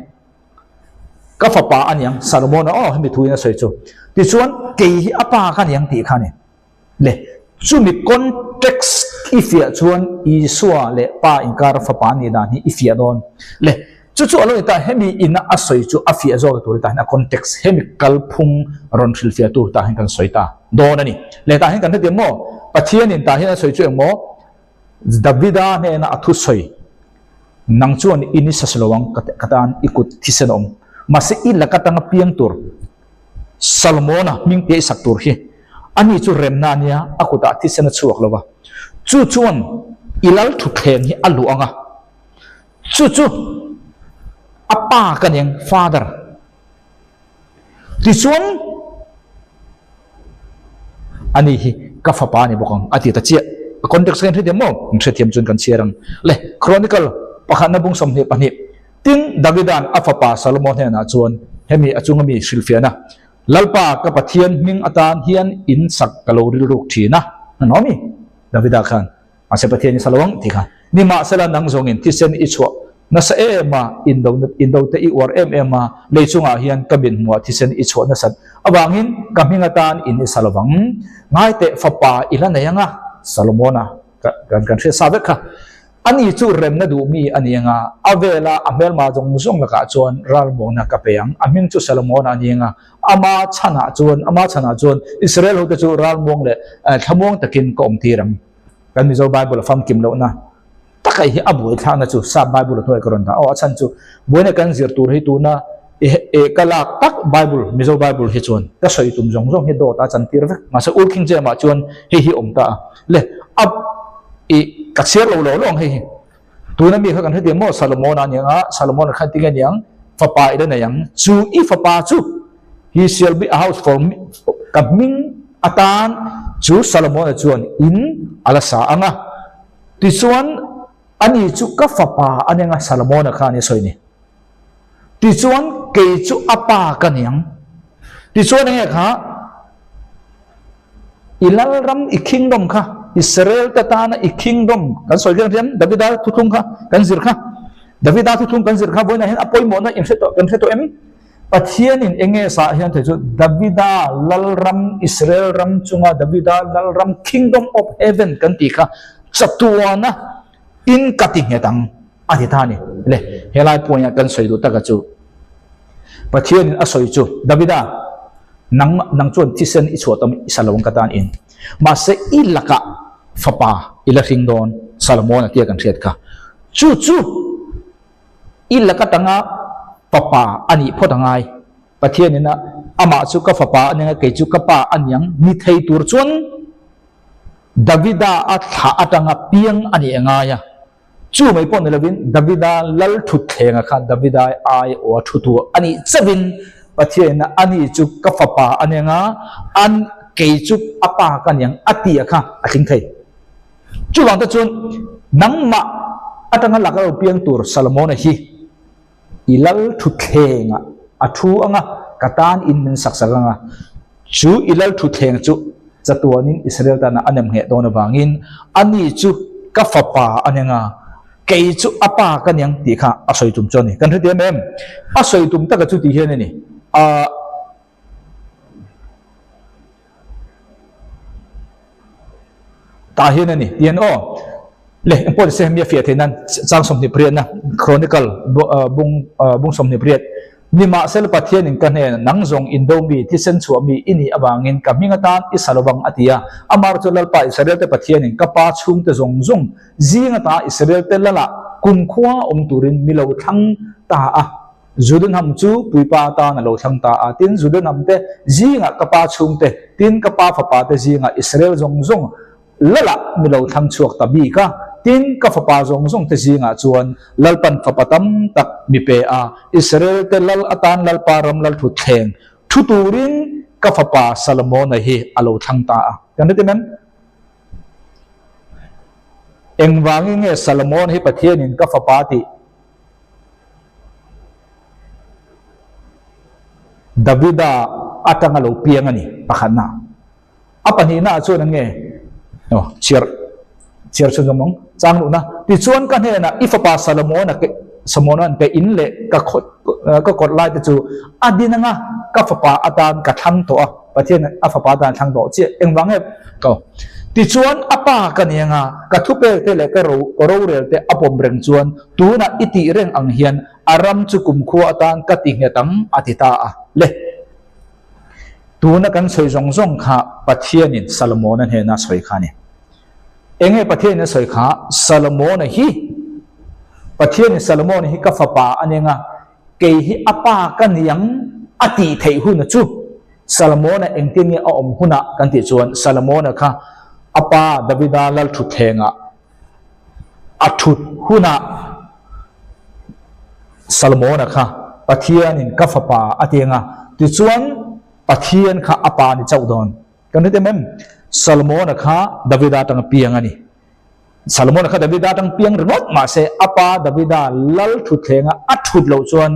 Speaker 1: ka fapa a niang, Solomona aw hemi thuin a sawi chu. Tichuan kei hi a pa ka niang tih kha a ni. Le, chumi context i fiah chuan Isua leh Pa inkara Fapa nih dan hi i fiah dawn. Le, chu chu a lo ni ta, hemi ina a sawi chu a fiah zawk tur tah hian a context, hemi kalphung rawn hrilhfiah tur tah hian kan sawi ta dawn a ni. Le, tah hian kan hre diam maw? Pathianin tah hian a sawi chu eng maw? Davida hnena a thusawi, Nang chuan i ni sas lo ang, ka tan i kut thisen a awm. Mahse i laka tanga piang tur Salmona hming piah i sak tur hi ani chu remna a nia, a kutah thisen a chhuak lo va. Chu chuan i lal thutthleng hi a luh ang a, chu chu a pa ka ni ang, father. Tichuan ani hi ka fapa a ni bawk ang a ti ta chiah. A context kha in hrethiam maw? In hrethiam chuan kan chhiar ang. Le, Chronicle pakhatna bung 22. Tin, Davida'n a fapa Salomo hnenah chuan hemi a chunga mi hrilhfiahna, Lalpa ka Pathian hming atan hian in sak ka lo rilruk thin a, a nawm i? Davida khan, Mahse Pathian i sa lo ang tih kha. Nimahsela nang zawngin thisen i chhuah. Nasa em a, indo indo te i uar em em a, lei chungah hian ka min hmuah thisen i chhuah nasat avangin ka hming atan in i sa lovang. Ngai teh fapa i la nei anga, Solomona kan kan hriat sa vek kha. Ani chu remna duh mi a ni anga, a vela a hmelma zawng zawng lakah chuan ralmuangna ka pe ang. A hming chu Solomona a ni anga, ama chhanah chuan ama chhanah chuan Israel hote chu ralmuang leh thlamuang takin ka awm tir ang. Kan Mizo Bible a famkim lohna taka hi a buaithlakna chu Sap Bible a hnuai ka rawn dah. Aw a chhan chu buaina kan zir tur hi tuna e ka lak tak Bible, Mizo Bible hi chuan ka sawi tum zawng zawng hi dawt a chantir vek. Mahse Old King James ah chuan hei hi awm ta a. Le a i ka chhiar lo lo lo ang hei hi. Tuna mi kha kan hre maw Solomon a ni ang a, Solomon khan tinge ni ang fapa i la nei ang. Chu i fapa chu he shall be a house for me ka hming atan chu Solomon-a chuan in a la sa ang a. Tichuan ani chu ka fapa a ni ang a, Solomon-a kha a ni sawi ni. Tichuan kei chu a pa ka ni ang. Tichuan enge kha I lalram, i kingdom kha, Israel te tana i kingdom kan sawi hian hian Davida thuthlung kha kan zir kha. Davida thuthlung kan zir kha vawiinah hian a pawimawhna in hre tawh kan hre tawh em? Pathianin enge sah hian thei chu Davida lalram, Israel ram chunga Davida lalram, kingdom of heaven kan tih kha chatuana in ka ti nghet ang a ti ta a ni. Le, helai point ah kan sawi duh taka chu Pathianin a sawi chu Davida nang nang chuan thisen i chhuah tam i sa lo ang ka tan in. Mahse i lakah fapa i la hring dawn Salomon a tia kan hriat kha. Chu chu i lak atanga fapa a nih phawt a ngai. Pathianin a amah chu ka fapa a nia kei chu ka pa a niang ni thei tur chuan Davida a thlah atanga piang a nih a ngai a. Chu mai pawh ni lovin Davida lal thutthlengah khan Davida ai aw a thu tur a nih chauhin Pathianin a ni chu ka fapa a ni anga, an kei chu a pa ka ni ang a ti a kha a tling thei. Chuvang te chuan nangmah atanga lak a lo piang tur Salomona hi i lal thutthlengah a thu anga ka tan in min sak sak anga, chu i lal thutthleng chu chatuanin Israel tana a nem ngheh dawn avangin ani chu ka fapa a ni anga, kei chu a pa ka ni ang tih kha a sawi tum chu a ni. Kan hre em em? A sawi tum taka chu tih hian a ni. Ahh. Tah hian a ni tian aw le engpawh ni se hemi a fiah theih nan chang 28 na Chronicle bung bung 28 Nimahsela Pathianin ka hnen nang zawng indo mi thisen chhuah mi i nih avangin ka hming atan i sa lovang a ti a. Amar chu Lalpa Israel te Pathianin ka pa chhungte zawng zawng zing ata Israel te Lalah kumkhua awm turin mi lo thlang ta a. Zudunham chu puipa atan a lo thlang ta a, tin Zudunham te zingah ka pa chhungte, tin ka pa fapa te zingah Israel zawng zawng Lalah mi lo thlang chhuak ta bik a, tin ka fapa zawng zawng te zingah chuan Lalpan fapa tam tak mi pe a, Israel te Lal atan Lalpa ram Lalthutthleng thu turin ka fapa Salomona hi a lo thlang ta a. Kan hre em? Engvangin nge Salomona hi Pathianin ka fapa tih Davida atanga lo piang a ni pakhatna. A pahnihna ah chuan eng nge? Aw, chhiar chhiar chhun zawng mawng chang luhna. Tichuan ka hnenah i fapa Salomona ke Salomona'n ka in leh ka khaw ka kawt lai te chu a din anga ka fapa atan ka thlang tawh a, Pathian a fapa atan a thlang tawh chiah. Engvang nge? Aw. Tichuan a pa ka ni anga ka thupek te leh ka ro ka rorel te a pawm reng chuan Tunah i tih reng ang hian a ram chu kumkhua atan ka ti nghet ang, a ti ta a. Le, tuna kan sawi zawng zawng kha Pathianin Salomona hnena sawi kha a ni. Enge Pathianin a sawi kha? Salomona hi, Pathianin Salomona hi ka fapa a ni anga, kei hi a pa ka ni ang a tih theih huna chu Salomona engtin nge a awm hunah kan tih chuan Salomona kha a pa Davida lalthutthlengah A thut hunah Salmona kha Pathianin ka fapa a ti anga, tichuan Pathian kha a pa ni chauh dawn. Kan hre em em? Salmona kha Davida atanga piang a ni. Salmona kha Davida atang piang ringawt mahse a pa Davida lal thutthlenga a thut loh chuan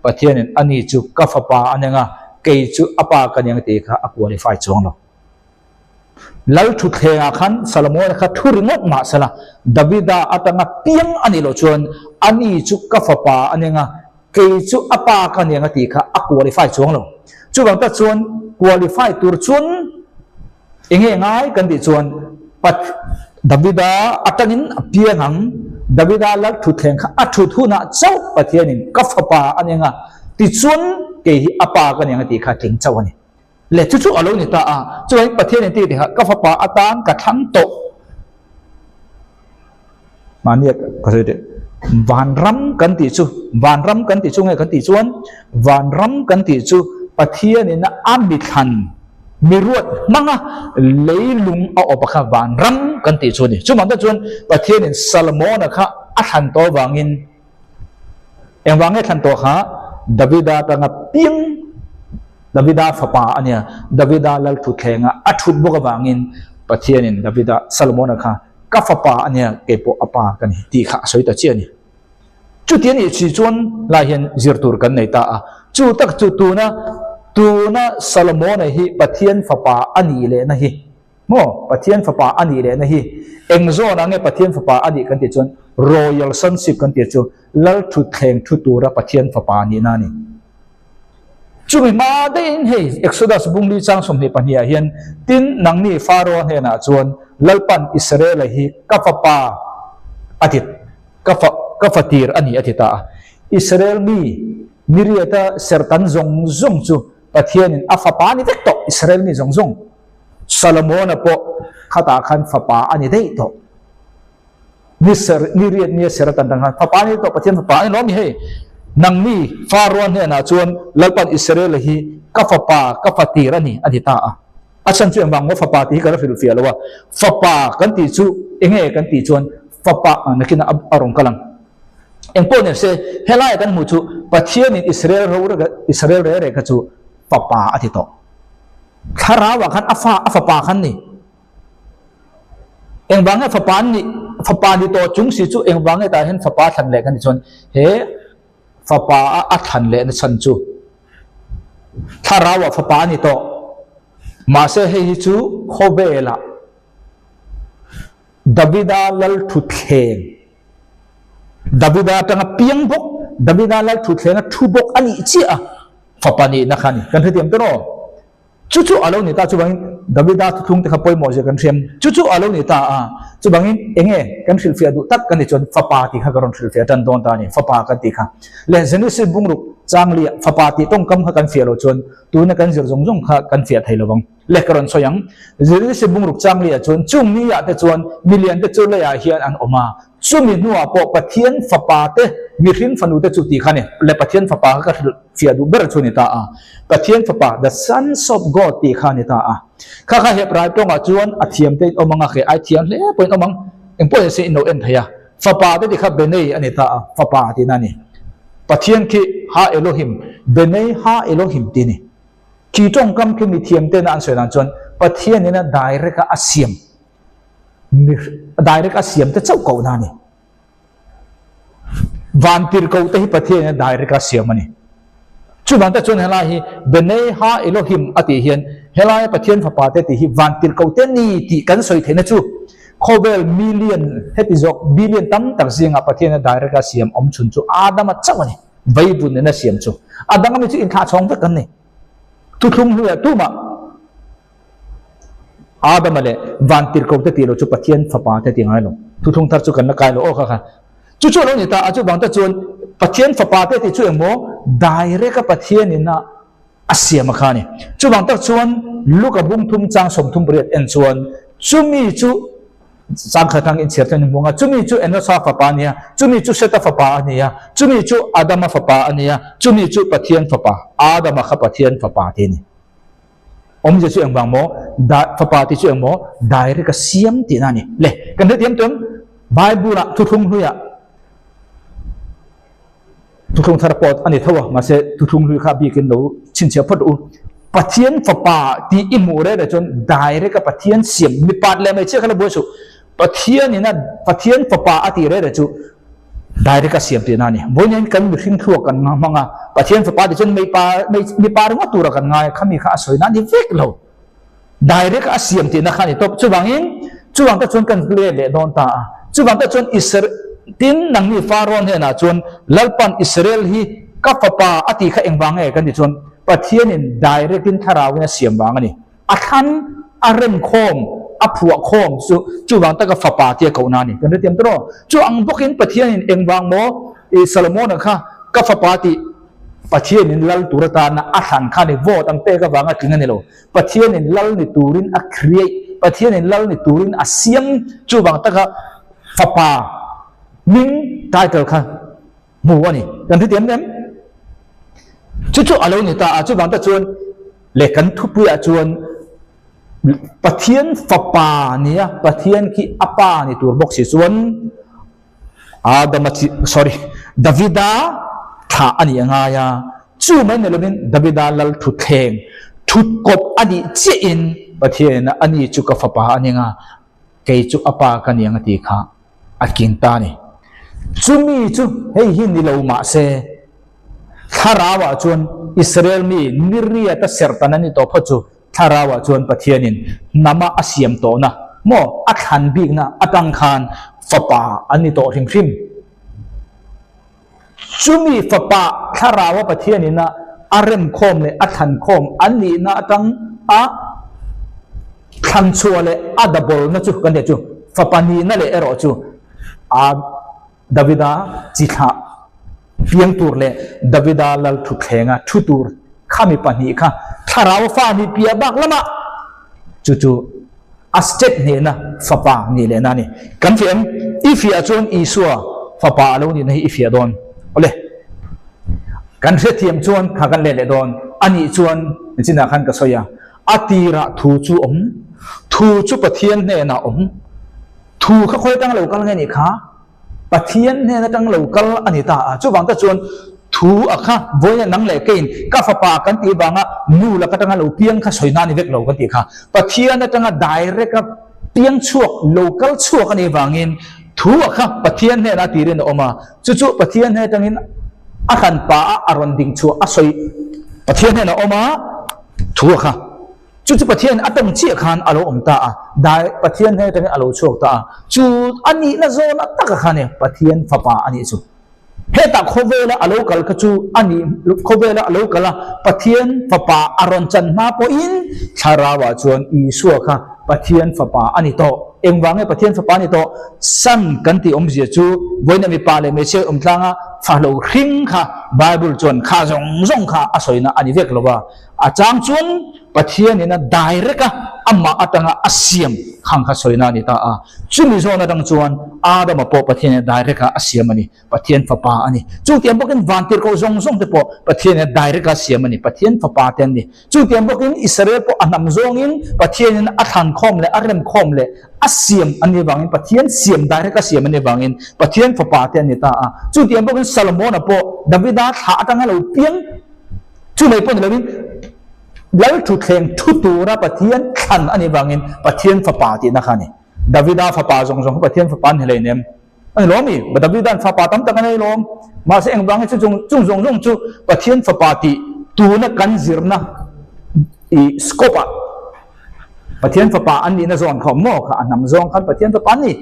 Speaker 1: Pathianin ani chu ka fapa a ni anga, kei chu a pa ka ni ang tih kha a qualify chuang lo. Lal thutthlengah khan Salomona kha thu ringawt mah sela, Davida atanga piang a nih loh chuan ani chu ka fapa a nia nga, kei chu a pa ka nia nga tih kha a qualify chuang lo. Chuvang tak chuan qualify tur chuan eng nge ngai kan tih chuan Davida atangin a piang ang, Davida lal thutthleng kha a thut hunah chauh Pathianin ka fapa a nia nga, tichuan kei hi a pa ka nia nga tih kha tling chauh a ni. Le chu chu a lo ni ta a, chuan Pathian in ti tih kha ka fapa atan ka thlang tawh. Mahni ka sawi teh, vanram kan tih chu, vanram kan tih chu nge kan tih chuan, vanram kan tih chu Pathian in a mithlan miruat hmanga leilung a awp a kha vanram kan tih chu a ni. Chuvang tak chuan Pathian in Salmona kha a thlan tawh avangin, Engvang nge thlan tawh kha Davida atanga piang Davida fapa a nia, Davida lal thutthlengah a thut bawk avangin Pathianin Davida Salomona kha ka fapa a nia keipawh a pa ka ni tih kha a sawi ta chiah a ni. Chuti a nih si chuan lai hian zir tur kan nei ta a, chu tak chu tuna tuna Salomona hi Pathian fapa a nih lehna hi Maw? Pathian fapa a nih lehna hi eng zawnah nge Pathian fapa a nih kan tih chuan Royal Sonship kan tih chu Lal thutthleng thu tura Pathian fapa nihna a ni. Chumi hma daihin hei Exodus bungli chang 22 ah hian tin nangni Pharaoh hnenah chuan Lalpan Israela hi ka fapa a ti ka fa ka fatir a ni a ti ta a. Israel mi Miriata sertan zawng zawng chu Pathianin a fapa a ni vek tawh Israel mi zawng zawng. Solomona pawh khatah khan fapa a ni daih tawh. Ni ser, ni riat nia ser atan tang khan fapa a ni tawh, Pathian fapa a ni lo a mi hei. Nangni Faroa hnenah chuan Lalpan Israela hi ka fapa, ka fatir a ni, a ti ta a. A chhan chu engvang maw fapa tih hi ka la hrilhfiah lo a. Fapa kan tih chu enge kan tih chuan fapa, nakinah a rawn kal ang. Engpawh ni se, helaiah kan hmuh chu Pathianin Israel ro Israel re re kha chu fapa a ti tawh. Thlarauah khan a fa, a fapa khan ni. Engvang nge fapa an nih, fapa ni tawh chung si chu engvang nge tah hian fapa a thlan leh kan tih chuan he fapa a a thlan leh na chhan chu thlarauah fapa a ni tawh. Mahse hei hi chu khawvelah Davida lal thutthleng Davida atanga piang bawk, Davida lal thutthleng a thu bawk a nih chiah a. Fapa nihna kha a ni. Kan hrethiam tawh rawh. Chu chu a lo ni ta chuvangin Davida thuthlung te kha pawimawh zia kan hriam. Chu chu a lo ni ta a, chuvangin enge kan hrilhfiah duh tak kan ni chuan fapa tih kha ka rawn hrilhfiah tan dawn ta a ni. Fapa kan tih kha. Leh Genesis bungruk changlia fapa tih tawngkam kha kan fiah loh chuan tuna kan zir zawng zawng kha kan fiah thei lovang. Leh ka rawn sawi ang. Genesis bungruk changlia chuan chung ni ah te chuan milian te chu leiah hian an awm a, Chumi hnuah pawh Pathian fapa te, mihring fanu te chu tih kha a ni. Le Pathian fapa kha ka hrilh fiah duh ber chu a ni ta a. Pathian fapa, the sons of God tih kha a ni ta a. Kha kha Hebrai tawngah chuan a thiam te in awm ang a, kei ai thiam hle pawh in awm ang. Eng pawh nise in lo en thei a. Fapa te tih kha Benei a ni ta a, fapa tihna a ni. Pathian khi Ha Elohim, Benei Ha Elohim tih a ni. Khi tawngkam khi mithiam tena an sawi dan chuan Pathian ina direct a a siam. Direct a siam te chauh kohna a ni. Vantir koh te hi Pathian in direct a siam a ni. Chuvang te chuan helai hi Benei Ha Elohim a tih hian helaia Pathian fapa te tih hi vantir koh te ni tih kan sawi theihna chu khawvel million heti zawk billion tam tak zingah Pathian in direct a siam awm chhun chu Adama chauh a ni. Vaivun in a siam chu. A dang ami chu inthlah chhawng vek an ni. Thuthlung hnuaiah tumah Adama leh Vantirhkoh te tih loh chu Pathian fapa te tih ngai lo. Thuthlung thar chu kan la kai lo aw kha kha. Chu chu a lo ni ta a, chuvang te chuan Pathian fapa te tih chu engmaw direct a Pathian in a a siam a kha a ni. Chuvang tak chuan Luka bung thum chang 38 en chuan chumi chu chang khat ang inchhiar thlen hmung a, chumi chu Enosa fapa a ni a, chumi chu Seta fapa a ni a, chumi chu Adama fapa a ni a, chumi chu Pathian fapa, Adama kha Pathian fapa te a ni. Awmzia chu engvang maw? Da, fapa tih chu engmaw? Direct a siam tihna a ni. Le, kan hrethiam tuam Bible-ah thuthlung hluiah thuthlung thar pawh a ni tho a, mahse thuthlung hlui kha bikin lo chhinchhiah phawt rawh u. Pathian fapa tih i hmuh reng reng chuan direct a Pathian siam, mipat leh hmeichhia kha la buai suh. Pathian ina Pathian fapa a tih reng reng chu Direct a siam tihna a ni. Vawiin kan mihring thluak kan hmang a, Pathian fapa tih chuan mipa mipa ringawt tura kan ngai a, khami kha a sawi na a ni vek lo. Direct a siam tihna kha a ni tawp. Chuvangin, chuvang te chuan kan let leh dawn ta a. Chuvang te chuan Isra, tin nangni Farawn hnenah chuan Lalpan Israel hi ka fapa a tih kha engvang nge kan tih chuan Pathianin direct in thlarauin a siam vang a ni. A thlan, a rem khawm, a phuah khawm chu chuvang taka fapa tia kohna a ni. Kan hrethiam tawh. Chu ang bawkin Pathianin engvang maw i Solomon-a kha ka fapa tih Pathianin lal tur atana a thlan kha a ni. Vote ang pek avanga tling a ni lo. Pathianin lal ni turin a create, Pathianin lal ni turin a siam chuvang taka fapa hming title kha hmu a ni. Kan hrethiam em? Chu chu a lo ni ta a, chuvang tak chuan leh kan thupuiah chuan Pathian fapa nia, Pathian khi a pa ni tur bawk si chuan Adama chi, sorry, Davida thlah a nih a ngai a, chu mai ni lovin Davida lal thutthleng thutkawp a nih chiahin Pathianin a ni chu ka fapa a ning a, kei chu a pa ka ni ang a tih kha a king ta a ni. Chumi chu hei hi ni lo mah se, thlarauah chuan Israel mi niriata serhtan a ni tawh phawt chu Thlarauah chuan Pathianin hnama a siam tawhna maw a thlan bikna atang khan fapa an ni tawh hrim hrim. Chumi fapa Thlaraua Pathianin a a remkhawm leh a thlankhawm an nihna atang a thlanchhuah leh a dabawlna chu kan tih chu fapa nihna leh erawh chu a Davida chi thlah piang tur leh Davida lal thuthlenga thu tur khami pahnih kha thlarau fa nih piah bak lamah chu chu a step hnehna fapa nih lehna a ni. Kan fiah em? I fiah chuan Isua fapa a lo nihna hi i fiah dawn. Awle, kan hrethiam chuan kha kan let leh dawn. A nih chuan nichinah khan ka sawi a, a tirah thu chu awm, thu chu Pathian hnenah awm, Thu kha khawi atang lo kal nge nih kha? Pathian hnen atang lo kal a ni ta a. Chuvang te chuan thu a kha vawiin a nang leh keiin ka fapa kan tih vanga nu lak atanga lo piang kha sawi na ni vek lo kan tih kha. Pathian atanga direct a piang chhuak lo kal chhuak a nih vangin thu a kha Pathian hnenah tirin a awm a. Chu chu Pathian hnen atangin a hran pa a a rawn ding chhuah a sawi Pathian hnenah a awm a thu a kha. Chu chu Pathian a tawng chiah khan a lo awm ta a, dai Pathian hnen atangin a lo chhuak ta a, chu a nihna zawna taka khan e Pathian fapa a nih chu. Hetah khawvela a lo kal kha chu a nih khawvela a lo kal a, Pathian fapa a rawn chan hma pawhin Thlarauah chuan Isua kha Pathian fapa a ni tawh. Engvang nge Pathian fapa a ni tawh? Son kan tih awmzia chu vawiin mipa leh hmeichhia awm tlanga fa lo hring kha Bible chuan kha zawng zawng kha a sawina a ni vek lo va. A chang chuan Pathianin a direct a, amah atanga a siam khang kha sawina a ni ta a. Chumi zawn atang chuan Adama pawh Pathianin a direct a a siam a ni, Pathian fapa a ni. Chutiang bawkin vantirhkoh zawng zawng te pawh Pathianin a direct a siam a ni, Pathian fapa te an ni. Chutiang bawkin Israel pawh a hnam zawngin Pathianin a thlankhawm leh a remkhawm leh a siam a nih avangin Pathian siam direct a siam a nih avangin Pathian fapa te an ni ta a. Chutiang bawkin Solomon-a pawh Davida thlah atanga lo piang Chu mai pawh ni lovin Lal thutthleng thu tura Pathian thlan a nih vangin Pathian fapa tihna kha a ni. Davida fapa zawng zawng kha Pathian fapa an ni hlei nem. A ni lawm i? Davida'n fapa tam tak a nei lawm. Mahse engvangin chu chung chung zawng zawng chu Pathian fapa tih tuna kan zirna i scope ah Pathian fapa an nihna zawn kha awm maw kha a hnam zawng khan Pathian fapa an ni.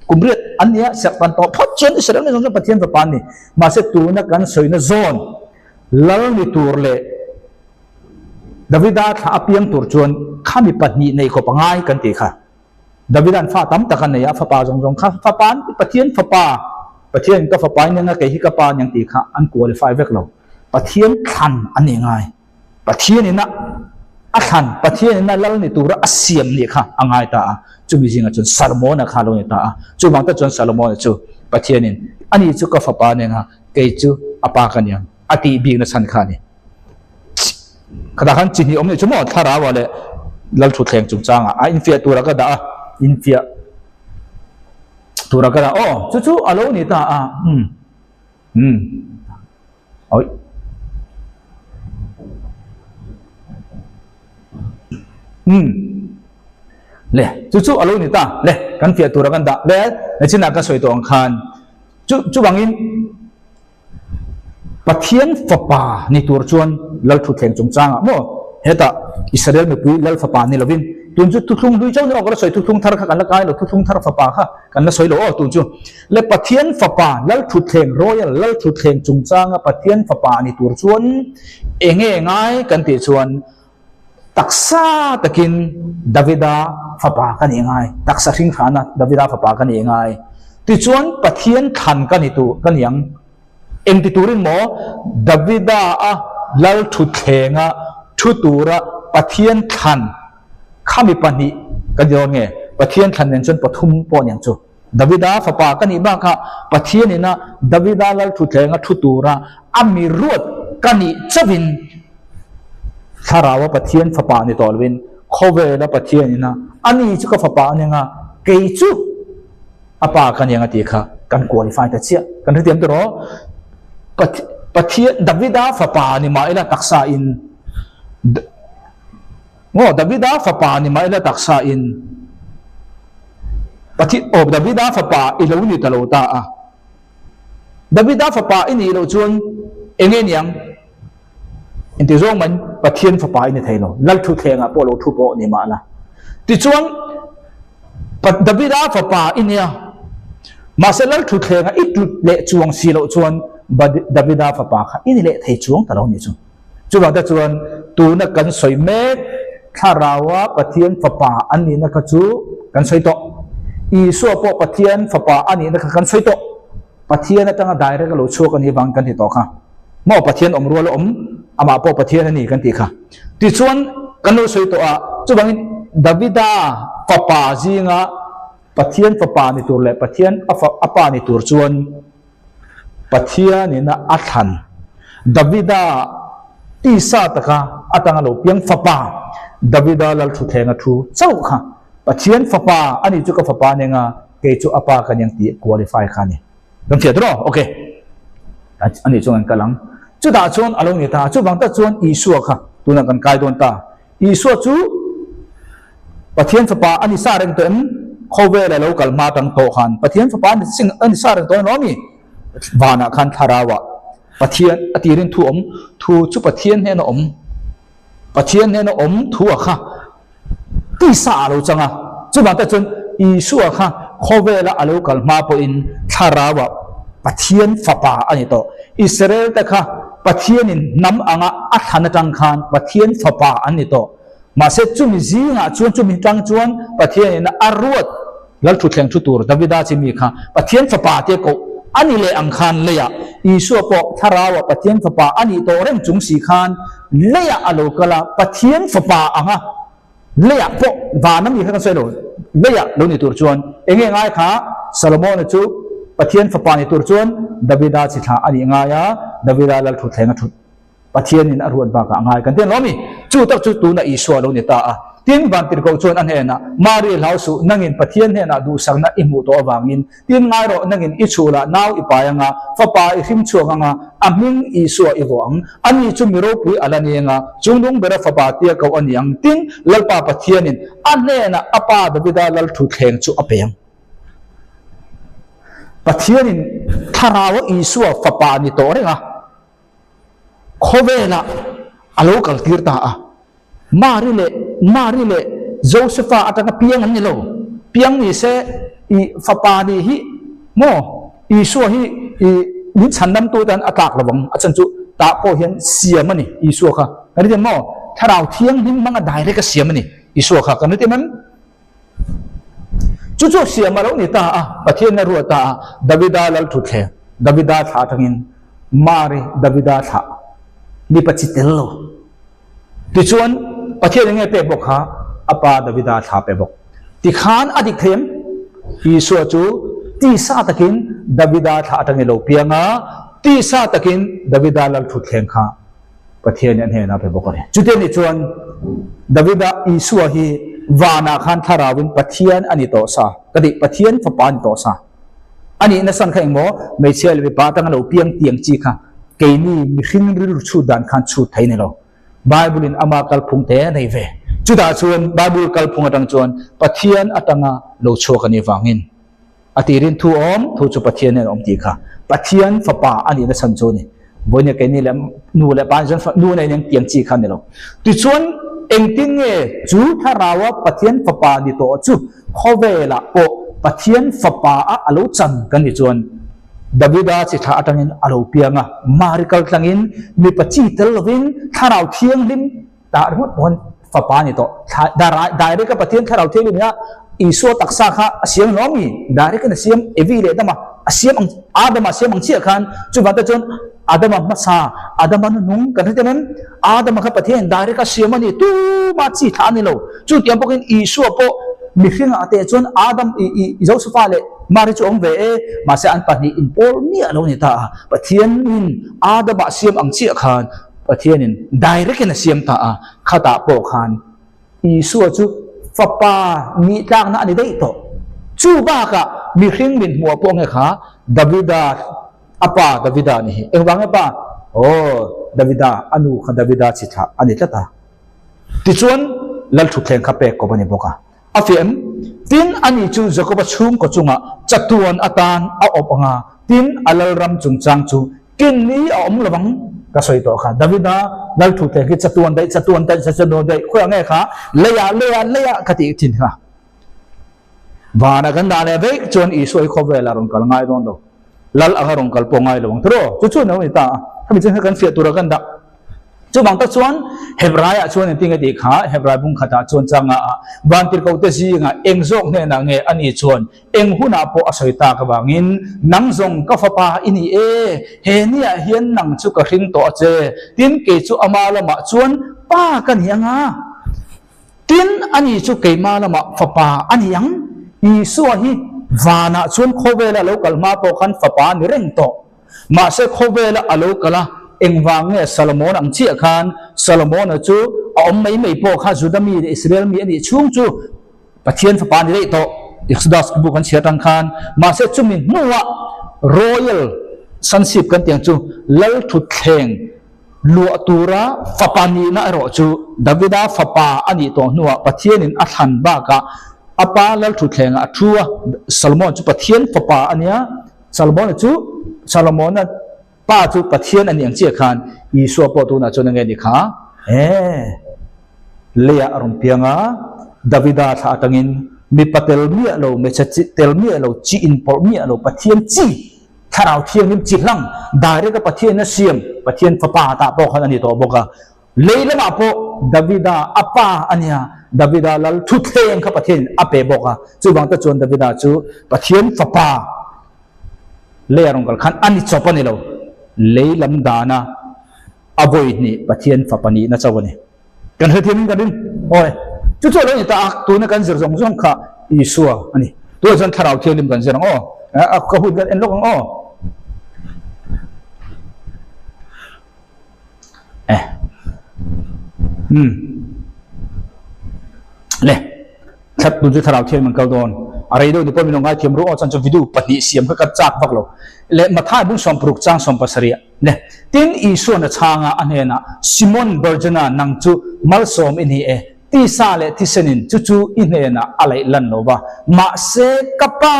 Speaker 1: Kum riat an nia serh tan tawh phawt chuan Israel mi zawng chuan Pathian fapa an ni. Mahse tuna kan sawina zawn Lal ni tur leh Davida thlah a piang tur chuan khami pahnih nei khawp a ngai kan tih kha. Davida'n fa tam tak a nei a, fapa zawng zawng kha fapa an ti, Pathian fapa, Pathianin ka fapa in eng a, kei hi ka pa a ni ang tih kha an qualify vek lo. Pathian thlan a ni ngai. Pathianin a a thlan, Pathianin a lal ni tura a siam nih kha a ngai ta a. Chumi zingah chuan Salmona kha a lo ni ta a. Chuvang tak chuan Salomona chu Pathianin ani chu ka fapa a ni ang a, Kei chu a pa ka niang a tih bikna chhan kha a ni. Khatah khan chi hnih awm nih chu maw Thlarauah leh Lalthutthleng chungchangah a infiah tura ka dah a, infiah tura ka dah aw chu chu a lo ni ta a umm umm awi. Umm le chu chu a lo ni ta le kan fiah tura kan dah le nachinah ka sawi tawh ang khan. Chu chuvangin Pathian fapa ni tur chuan Lal thutthleng chungchangah maw hetah Israel mipui Lal fapa ni lovin Tun chu thuthlung hlui chauh ni aw ka la sawi thuthlung thar kha kan la kai lo thuthlung thar fapa kha kan la sawi lo aw tun chu. Le Pathian fapa Lalthutthleng Royal Lalthutthleng chungchanga Pathian fapa ni tur chuan enge ngai kan tih chuan taksa takin Davida fapa ka nih ngai, taksa hringhrana Davida fapa ka nih ngai. Tichuan Pathian thlan ka ni tur ka ni ang. Engti turin maw Davida a Lalthutthleng-a thu tura Pathian thlan khami pahnih ka ni dawn nge? Pathian thlan nen chuan pathum pawh a ni ang chu. Davida fapa ka nih bakah Pathian ina Davida Lalthuthleng a thu tura a mi ruat ka nih chauhin Thlaraua Pathian fapa ni tawh loin khawvela Pathian ina ani chu ka fapa a ni anga kei chu a pa ka ni anga tih kha kan qualify ta chiah. Kan hrethiam tawh rawh. Pathian Davida fapa ni mah ila taksa in Maw Davida fapa ni mah ila taksa in Pathian aw Davida fapa i lo ni ta lo ta a. Davida fapa i nih loh chuan eng nge niang? Inti zawng mai Pathian fapa i ni thei lo. Lal thutthleng ah pawh lo thu pawh ni mah la. Tichuan Davida fapa i nia. Mahse lal thutthleng ah i tut leh chuang si loh chuan Davida fapa kha i ni leh thei chuang ta lo ni chu. Chuvang te chuan tuna kan sawi mek Thlaraua Pathian Fapa an nihna kha chu kan sawi tawh. Isua pawh Pathian Fapa a nihna kha kan sawi tawh. Pathian atanga direct a lo chhuak a nih vang kan ti tawh kha. Maw Pathian awm rual a awm, amah pawh Pathian a ni kan tih kha. Tichuan kan lo sawi tawh a, chuvangin Davida fapa zinga Pathian Fapa ni tur leh Pathian a pa ni tur chuan Pathianin a thlan Davida tisa taka atanga lo piang fapa Davida Lalthuthleng a thu chauh kha Pathian fapa a nih chu ka fapa nen a kei chu a pa ka niang tih qualify kha a ni. Kan hriat rawh? Ok. A nih chuan kan kal ang. Chutah chuan a lo ni ta. Chuvang tak chuan Isua kha tunah kan kai dawn ta. Isua chu Pathian Fapa a ni sa reng tawh em? Khawvel a lo kal hma tang tawh khan Pathian Fapa a ni sing a ni sa reng tawh em lo mi? Vanah khan thlarauah Pathian a tirin thu awm, thu chu Pathian hnena awm, Pathian hnena awm thu a kha tisa a lo chang a. Chuvang te chuan Isua kha khawvela a lo kal hma pawhin thlarauah Pathian Fapa a ni tawh. Israel te kha Pathianin hnam anga a thlan atang khan Pathian Fapa an ni tawh. Mahse chumi zingah chuan chumi tang chuan Pathianin a ruat Lalthuthleng thu tur Davida chi mi kha Pathian Fapa tia koh a ni leh ang khan leiah Isua pawh Thlarauah Pathian Fapa a nih tawh reng chung si khan leiah a lo kal a, Pathian Fapa anga leiah pawh van a mi kha kan sawi lo, leiah lo ni tur chuan eng nge ngai kha Solomon-a chu Pathian Fapa ni tur chuan Davida chi thlah a nih ngai a, Davida Lalthuthleng a thut. Pathianin a ruat bakah a ngai kan ti a lawm i, chu tak chu tuna Isua a lo ni ta a. Tin, Vantirhkoh chuan a hnenah, Mari hlau suh, nangin Pathian hnenah duhsakna i hmuh tawh avangin, tin ngai rawh, nangin i chhulah nau i pai anga, fapa i hrim chhuak anga, a hming Isua i vuah ang. Ani chu mi ropui a la ni anga, chungnung bera fapa tia koh a ni ang. Tin, Lalpa Pathianin a hnenah a pa Davida lalthuthleng chu a pe ang. Pathianin Thlarau Isua fapa ni tawh reng a. Khawvelah a lo kal tir ta a. Mari leh Mari leh Josefa atanga piang an ni lo. Piang ni se i fapa ni hi maw Isua hi i min chhandamtu tan a tlak lo ang. A chhan chu tah pawh hian siam a ni Isua kha. Kan ri maw? Thlarau Thianghlim hmanga direct a siam a ni Isua kha. Kan ri em em? Chu chu siam a lo ni ta a, Pathian a ruat ta a, Davida lalthutthleng, Davida thlah atangin Mari Davida thlah mipa chi tel lo. Tichuan, Pathian eng nge pek bawk kha? A pa Davida thlah pe bawk. Tikhan a dik thei em? Isua chu tisa takin Davida thlah atangin lo piang a, tisa takin Davida lalthutthleng kha Pathian hi a hnenah pe bawk a ni. Chutiang nih chuan Davida Isua hi vanah khan thlarauin Pathian a ni tawh sa, ka tih Pathian fapa a ni tawh sa. A nihna san kha engmaw hmeichhia leh mipa atanga lo piang tiang chi kha keini mihring rilru chhut dan khan chhut thei ni lo. Bible in ama kalphung te a nei ve. Chutah chuan Bible kalphung atang chuan Pathian atanga lo chhuak a nih vangin A tirin thu awm, thu chu Pathian hian a awm tih kha Pathian fapa a nihna chhan chu a ni. Vawinia keini leh nu leh pa nih chuan nu nei nen tiang chi kha a ni lo. Tichuan Engtin nge chu Thlaraua Pathian Fapa ni tawh chu khawvelah pawh Pathian Fapa a a lo chan kan ni chuan Davida chi thlah atangin a lo piang a, Mari kal tlangin mipa chi tel lovin Thlarau Thianghlim tah ringawt pawh khan Fapa a ni tawh. Direct a Pathian Thlarau Thianghlim hi a Isua taksa kha a siam lo ami? Direct in a siam Evi leh Adama a siam ang Adama a siam ang chiah khan chuvang te chuan Adama hmasa Adama nunung kan hre em? Adama kha Pathian direct a siam a ni tuma chi thlah a ni lo. Chutiang bawkin Isua pawh mihringah te chuan Adam i i Josefa leh Mary chu awm ve e mahse an pahnih inpawl miah lo a ni ta a. Pathianin Adama a siam ang chiah khan Pathianin direct in a siam ta a, khatah pawh khan Isua chu Fapa nih tlakna a ni daih tawh. Chu bakah mihring min hmuh pawh nge kha Davida a pa Davida a ni hi. Engvang nge pa? Aw, Davida a nu kha Davida chi thlah a ni tlat a. Tichuan Lalthutthleng kha pek kawp a ni bawk a. A fiah em? Tin, ani chu Jakoba chhungkaw chungah chatuan atan a awp ang a, tin, a lalram chungchang chu kin ni a awm lo vang. Ka sawi tawh kha, Davida lalthutthleng khi chatuan daih, chatuan daih, chatuan daih, khawiah nge kha leiah, leiah, leiah ka tih thin kha. Vanah kan dah leh veih chuan Isua hi khawvelah rawn kal ngai dawn lo, lal anga rawn kal pawh ngai lo ang tiraw? Chu chu a lo ni ta a, khami chu kan fiah tura kan dah. Chuvang tak chuan Hebraiah chuan engtin nge tih kha Hebrai bung khatah chuan changa ah vantirhkohte zingah eng zawk hnenah nge ani chuan eng hunah pawh a sawi tak avangin nang zawng ka fapa i ni e, he niah hian nang chu ka hring tawh a che, tin kei chu ama lamah chuan pa ka ni ang a, tin ani chu keima lamah fapa a ni ang. Isua hi vanah chuan khawvela lo kal hma pawh khan fapa a ni reng tawh. Mahse khawvela a lo kal a, engvang nge Solomon ang chiah khan Solomona chu a awm mai mai pawh kha Juda mi leh Israel mi a nih chhung chu Pathian fapa a ni daih tawh, Exodus bu kan chhiar atang khan. Mahse chumi hnuah Royal Sonship kan tih ang chu Lalthutthleng luah tura fapa nihna erawh chu Davida fapa a nih tawh hnuah Pathianin a thlan bakah a pa Lalthutthlengah a thu a, Solomon chu Pathian fapa a nia. Salomona chu Salomona pa chu Pathian a ni ang chiah khan Isua pawh tunah chuan a nge ni kha? E, leiah a rawn piang a, Davida thlah atangin mipa tel miah lo, hmeichhe chi tel miah lo, chi inpawlh miah lo, Pathian chi, Thlarau Thianghlim chi hlang, direct a Pathian a siam, Pathian fapa tah pawh khan a ni tawh bawk a. Lei lamah pawh Davida a pa a nia, Davida lal thutthleng kha Pathianin a pe bawk a, chuvang te chuan Davida chu Pathian fapa lei a rawn kal khan a ni chawp a ni lo, lei lam dana a vawi hnih Pathian fapa nihna chauh a ni. Kan hrethiam in kan ring aw e. Chu chu a lo ni ta a, tuna kan zir zawng zawng kha Isua a ni. Tunah chuan Thlarau Thianghlim kan zir ang aw, ka hun kan en lawk ang aw. Eh. Hmm. Le. Thlat tun chu thlarau thiam an kal dawn. A rei deuh ni pawh min lo ngai thiam ru aw chan chu video pahnih siam kha ka chak vak lo. Le Mathai bung 60 chang 17 ah. Le. Tin Isuan a chhanga a hnenah Simon Barjona nang chu malsawm i ni e. Tisa leh thisenin chu chu i hnenah a laih lan lo va. Mahse ka pa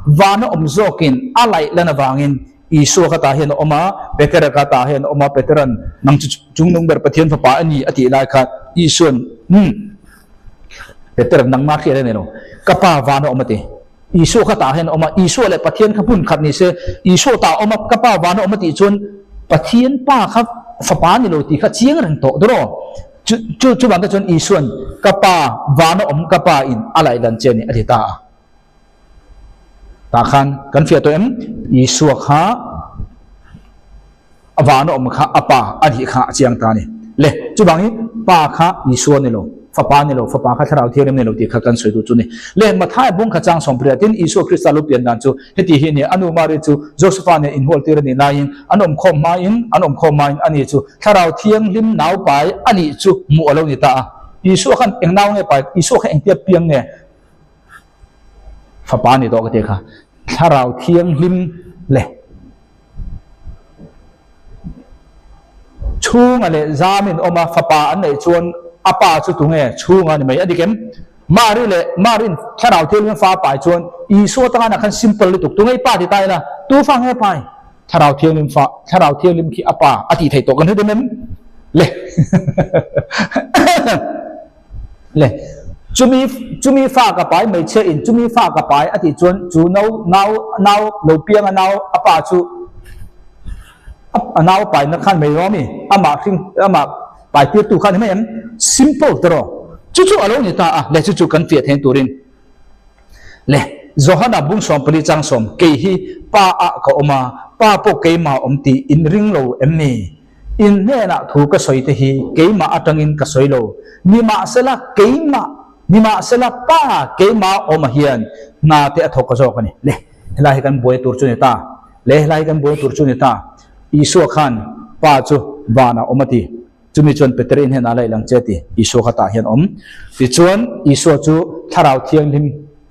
Speaker 1: vana awm zawkin a laih lan avangin Isua kha tah hian a awm a, Petera kha tah hian a awm a, Petera'n nang chu Chungnung ber Pathian Fapa a ni a tih lai khan Isua'n, Umm, Petera'n nangmah hriat a nei lo, ka Pa van a awm a ti. Isua kha tah hian a awm a, Isua leh Pathian kha hmun khat ni se, Isua tah a awm a, ka Pa van a awm a tih chuan Pathian Pa kha Fapa a ni lo tih kha chiang reng tawh dawrh. Chu chu chuvang te chuan Isua'n ka Pa van a awm ka Pa in a laih dan che a ni a ti ta a. Tah khan kan fiah tawh em? Isua kha a van a awm kha a pa a nih kha a chiang ta a ni. Le, chuvangin pa kha Isua ni lo, fapa ni lo, fapa kha Thlarau Thianghlim ni lo tih kha kan sawi duh chu ni. Le, Mathai bung kha chang sawmpriah tin Isua Krista lu pian dan chu heti hi a ni, a nu Mari chu Josefa nen inhual tir a nih laiin an awm khawm hmain an awm khawm hmain ani chu Thlarau Thianghlim naupai a nih chu hmuh a lo ni ta a. Isua khan eng nau nge pai, Isua kha engtia piang nge? Fapa ni tawh ka ti kha. Thlarau Thianghlim le chhunga leh zamin awm a, fapa an neih chuan a pa chu tunge chhunga ni mai a dik em? Mari leh Marin Thlarau Thianghlim fa pai chuan Isua tangana khan simple lutuk tunge i pa ti ta ila tu fa nge pai? Thlarau Thianghlim fa, Thlarau Thianghlim khi a pa a tih theih tawh kan hre dawn em? Le. Le, chumi chumi fa ka pai hmeichhia in chumi fa ka pai a tih chuan chu no nau nau lo piang a nau a pa chu a nau pai na khan mai rawh ami amah hring amah pai tir tu kha ni mai em? Simple te rawh. Chu chu a lo ni ta a, le chu chu kan fiah thein turin le Johana bung 14 chang 10 kei hi pa ah ka awm a, pa pawh keimah awm tih in ring lo em ni? In hnenah thu ka sawi te hi keimah atangin ka sawi lo, nimahsela keimah, nimahsela Pa keimah awmah hian hna te a thawk zawk a ni. Le, helai hi kan buai tur chu ni ta. Le, helai hi kan buai tur chu ni ta. Isua khan Pa chu vanah awm a ti. Chumi chuan Peter in hnenah laih lang che a ti. Isua kha tah hian awm. Tichuan Isua chu Thlarau Thianghlim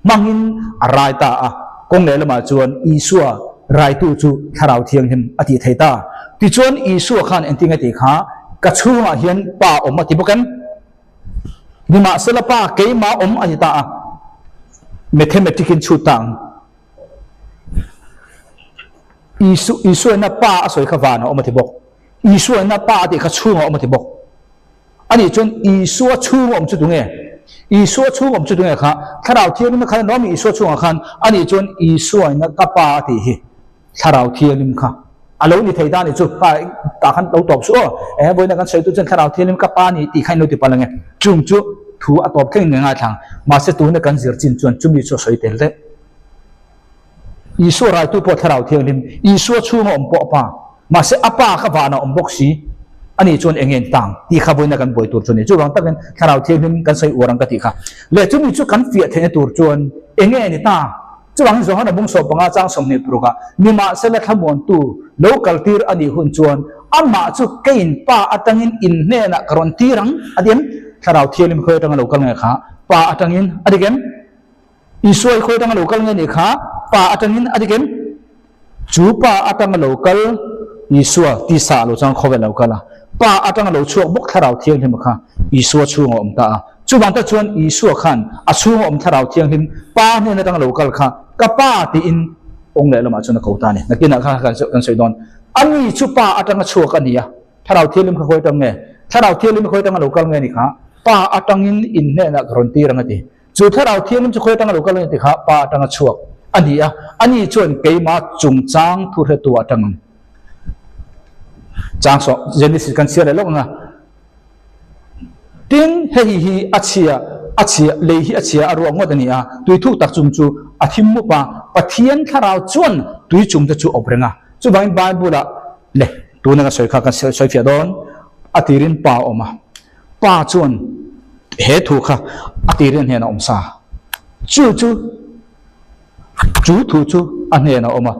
Speaker 1: hmangin a rai ta a, kawng lehlamah chuan Isua raitu chu Thlarau Thianghlim a tih thei ta. Tichuan Isua khan engtin nge tih kha, Ka chhungah hian Pa awm a ti bawk em? Nimahsela Pa keimah awm a ti ta a, mathematic-in chhut ta ang. Isu, Isuaina Pa a sawi kha vanah awm a ti bawk. Isuaina Pa a tih kha chhungah awm a ti bawk. Anih chuan Isua chhung awm chu tunge? Isua chhung awm chu tunge kha? Thlarau Thianghlim khan a nuam Isua chhungah khan anih chuan Isua ina ka Pa a tih hi Thlarau Thianghlim kha a lo ni thei ta anih chu pa tah khan lo tawp suh aw. Ehe vawiin kan sawi tu chuan Thlarau Thianghlim ka Pa ni tih kha in lo ti palh ange. Chung chu thu a tawp thleng nge ngaithlang. Mahse tuna kan zir chin chuan chumi chu a sawi tel daih. Isua raitu pawh Thlarau Thianghlim, Isua chhunga awm pawh a Pa. Mahse a Pa kha vanah awm bawk si a nih chuan eng nge in tang tih kha vawiina kan buai tur chu a ni. Chuvang takin Thlarau Thianghlim kan sawi uar ang ka tih kha. Leh chumi chu kan fiah theihna tur chuan eng nge ni ta? Chuvangin Johana bung 15 chang 26 ah, Nimahsela thlamuantu lo kaltir a nih hun chuan amah chu keiin Pa atangin in hnenah ka rawn tir ang a ti em? Thlarau Thianghlim khawi atanga lo kal nge kha? Pa atangin a dik em? Isua i khawi atanga lo kal nge nih kha Pa atangin a dik em? Chu Pa atanga lo kal Isua tisa a lo chang khawvel a lo kal a, Pa atanga lo chhuak bawk Thlarau Thianghlim kha Isua chhunga awm ta a. Chuvang tak chuan Isua khan a chhunga awm Thlarau Thianghlim Pa hnen atanga lo kal kha ka Pa tiin awng leh lamah chuan a ko ta a ni. Nakinah kha kan sawi dawn. Ani chu Pa atanga chhuak a ni a, Thlarau Thianghlim kha khawi atang nge? Thlarau Thianghlim khawi atanga lo kal nge ni kha? Pa atangin in hnenah ka rawn tir ang a ti. Chu Thlarau Thianghlim chu khawi atanga lo kal a ni ti kha Pa atanga chhuak a ni a, ani chuan keimah chungchang thu hretu atang ang. Chang saw Genesis kan chhiar leh lawk ang a. Tin, hei hi a chhia, a chhia, lei hi a chhia a ruak ngawt a ni a, tui thuk tak chung chu a thim mup a, Pathian Thlarau chuan tui chung te chu awp reng a. Chuvangin Bible-ah le tuna ka sawi kha ka sawi fiah dawn, a tirin Pa a awm a. Pa chuan he thu kha a tirin hnenah awm sa. Chu chu chu thu chu a hnenah awm a,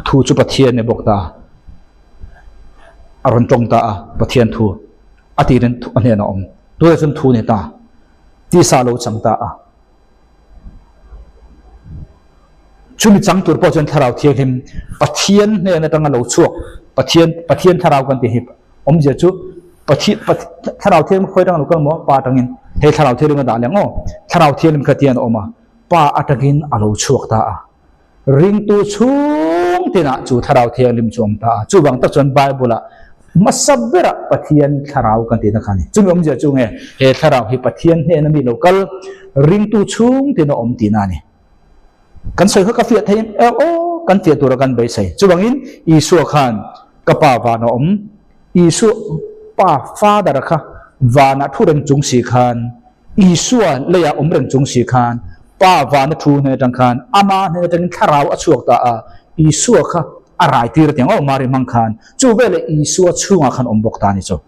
Speaker 1: thu chu Pathian ni bawk ta. A rawn tawng ta a, Pathian thu a tirin a hnenah awm. Tunah chuan thu ni ta, tisa lo chang ta a. Chumi chang tur pawh chuan Thlarau Thianghlim Pathian hnen atanga lo chhuak Pathian Pathian Thlarau kan tih hi awmzia chu Pathian Thlarau Thianghlim khawi atanga lo kal maw Pa atangin hei Thlarau Thianghlim a dah leh ang aw Thlarau Thianghlim kha tian a awm a Pa atangin a lo chhuak ta a Ringtu chhung tinah chu Thlarau Thianghlim chu awm ta a chuvang tak chuan Bible ah hmasa berah Pathian Thlarau kan tihna kha a ni chumi awmzia chu nge he Thlarau hi Pathian hnena mi lo kal ringtu chhung tina awm tihna a ni. Kan sawi kha ka fiah thei em? Aw, kan fiah tura kan beisei. Chuvangin Isua khan ka Pa vana awm, Isua Pa, Father, kha vana thu reng chung si khan, Isua leiah awm reng chung si khan, Pa vana thu hnen atang khan, Ama hnen atangin thlarau a chhuak ta a, Isua kha a rai tir a ti ang aw, Mari hmang khan. Chu veleh Isua chhungah khan awm bawk ta a ni chu.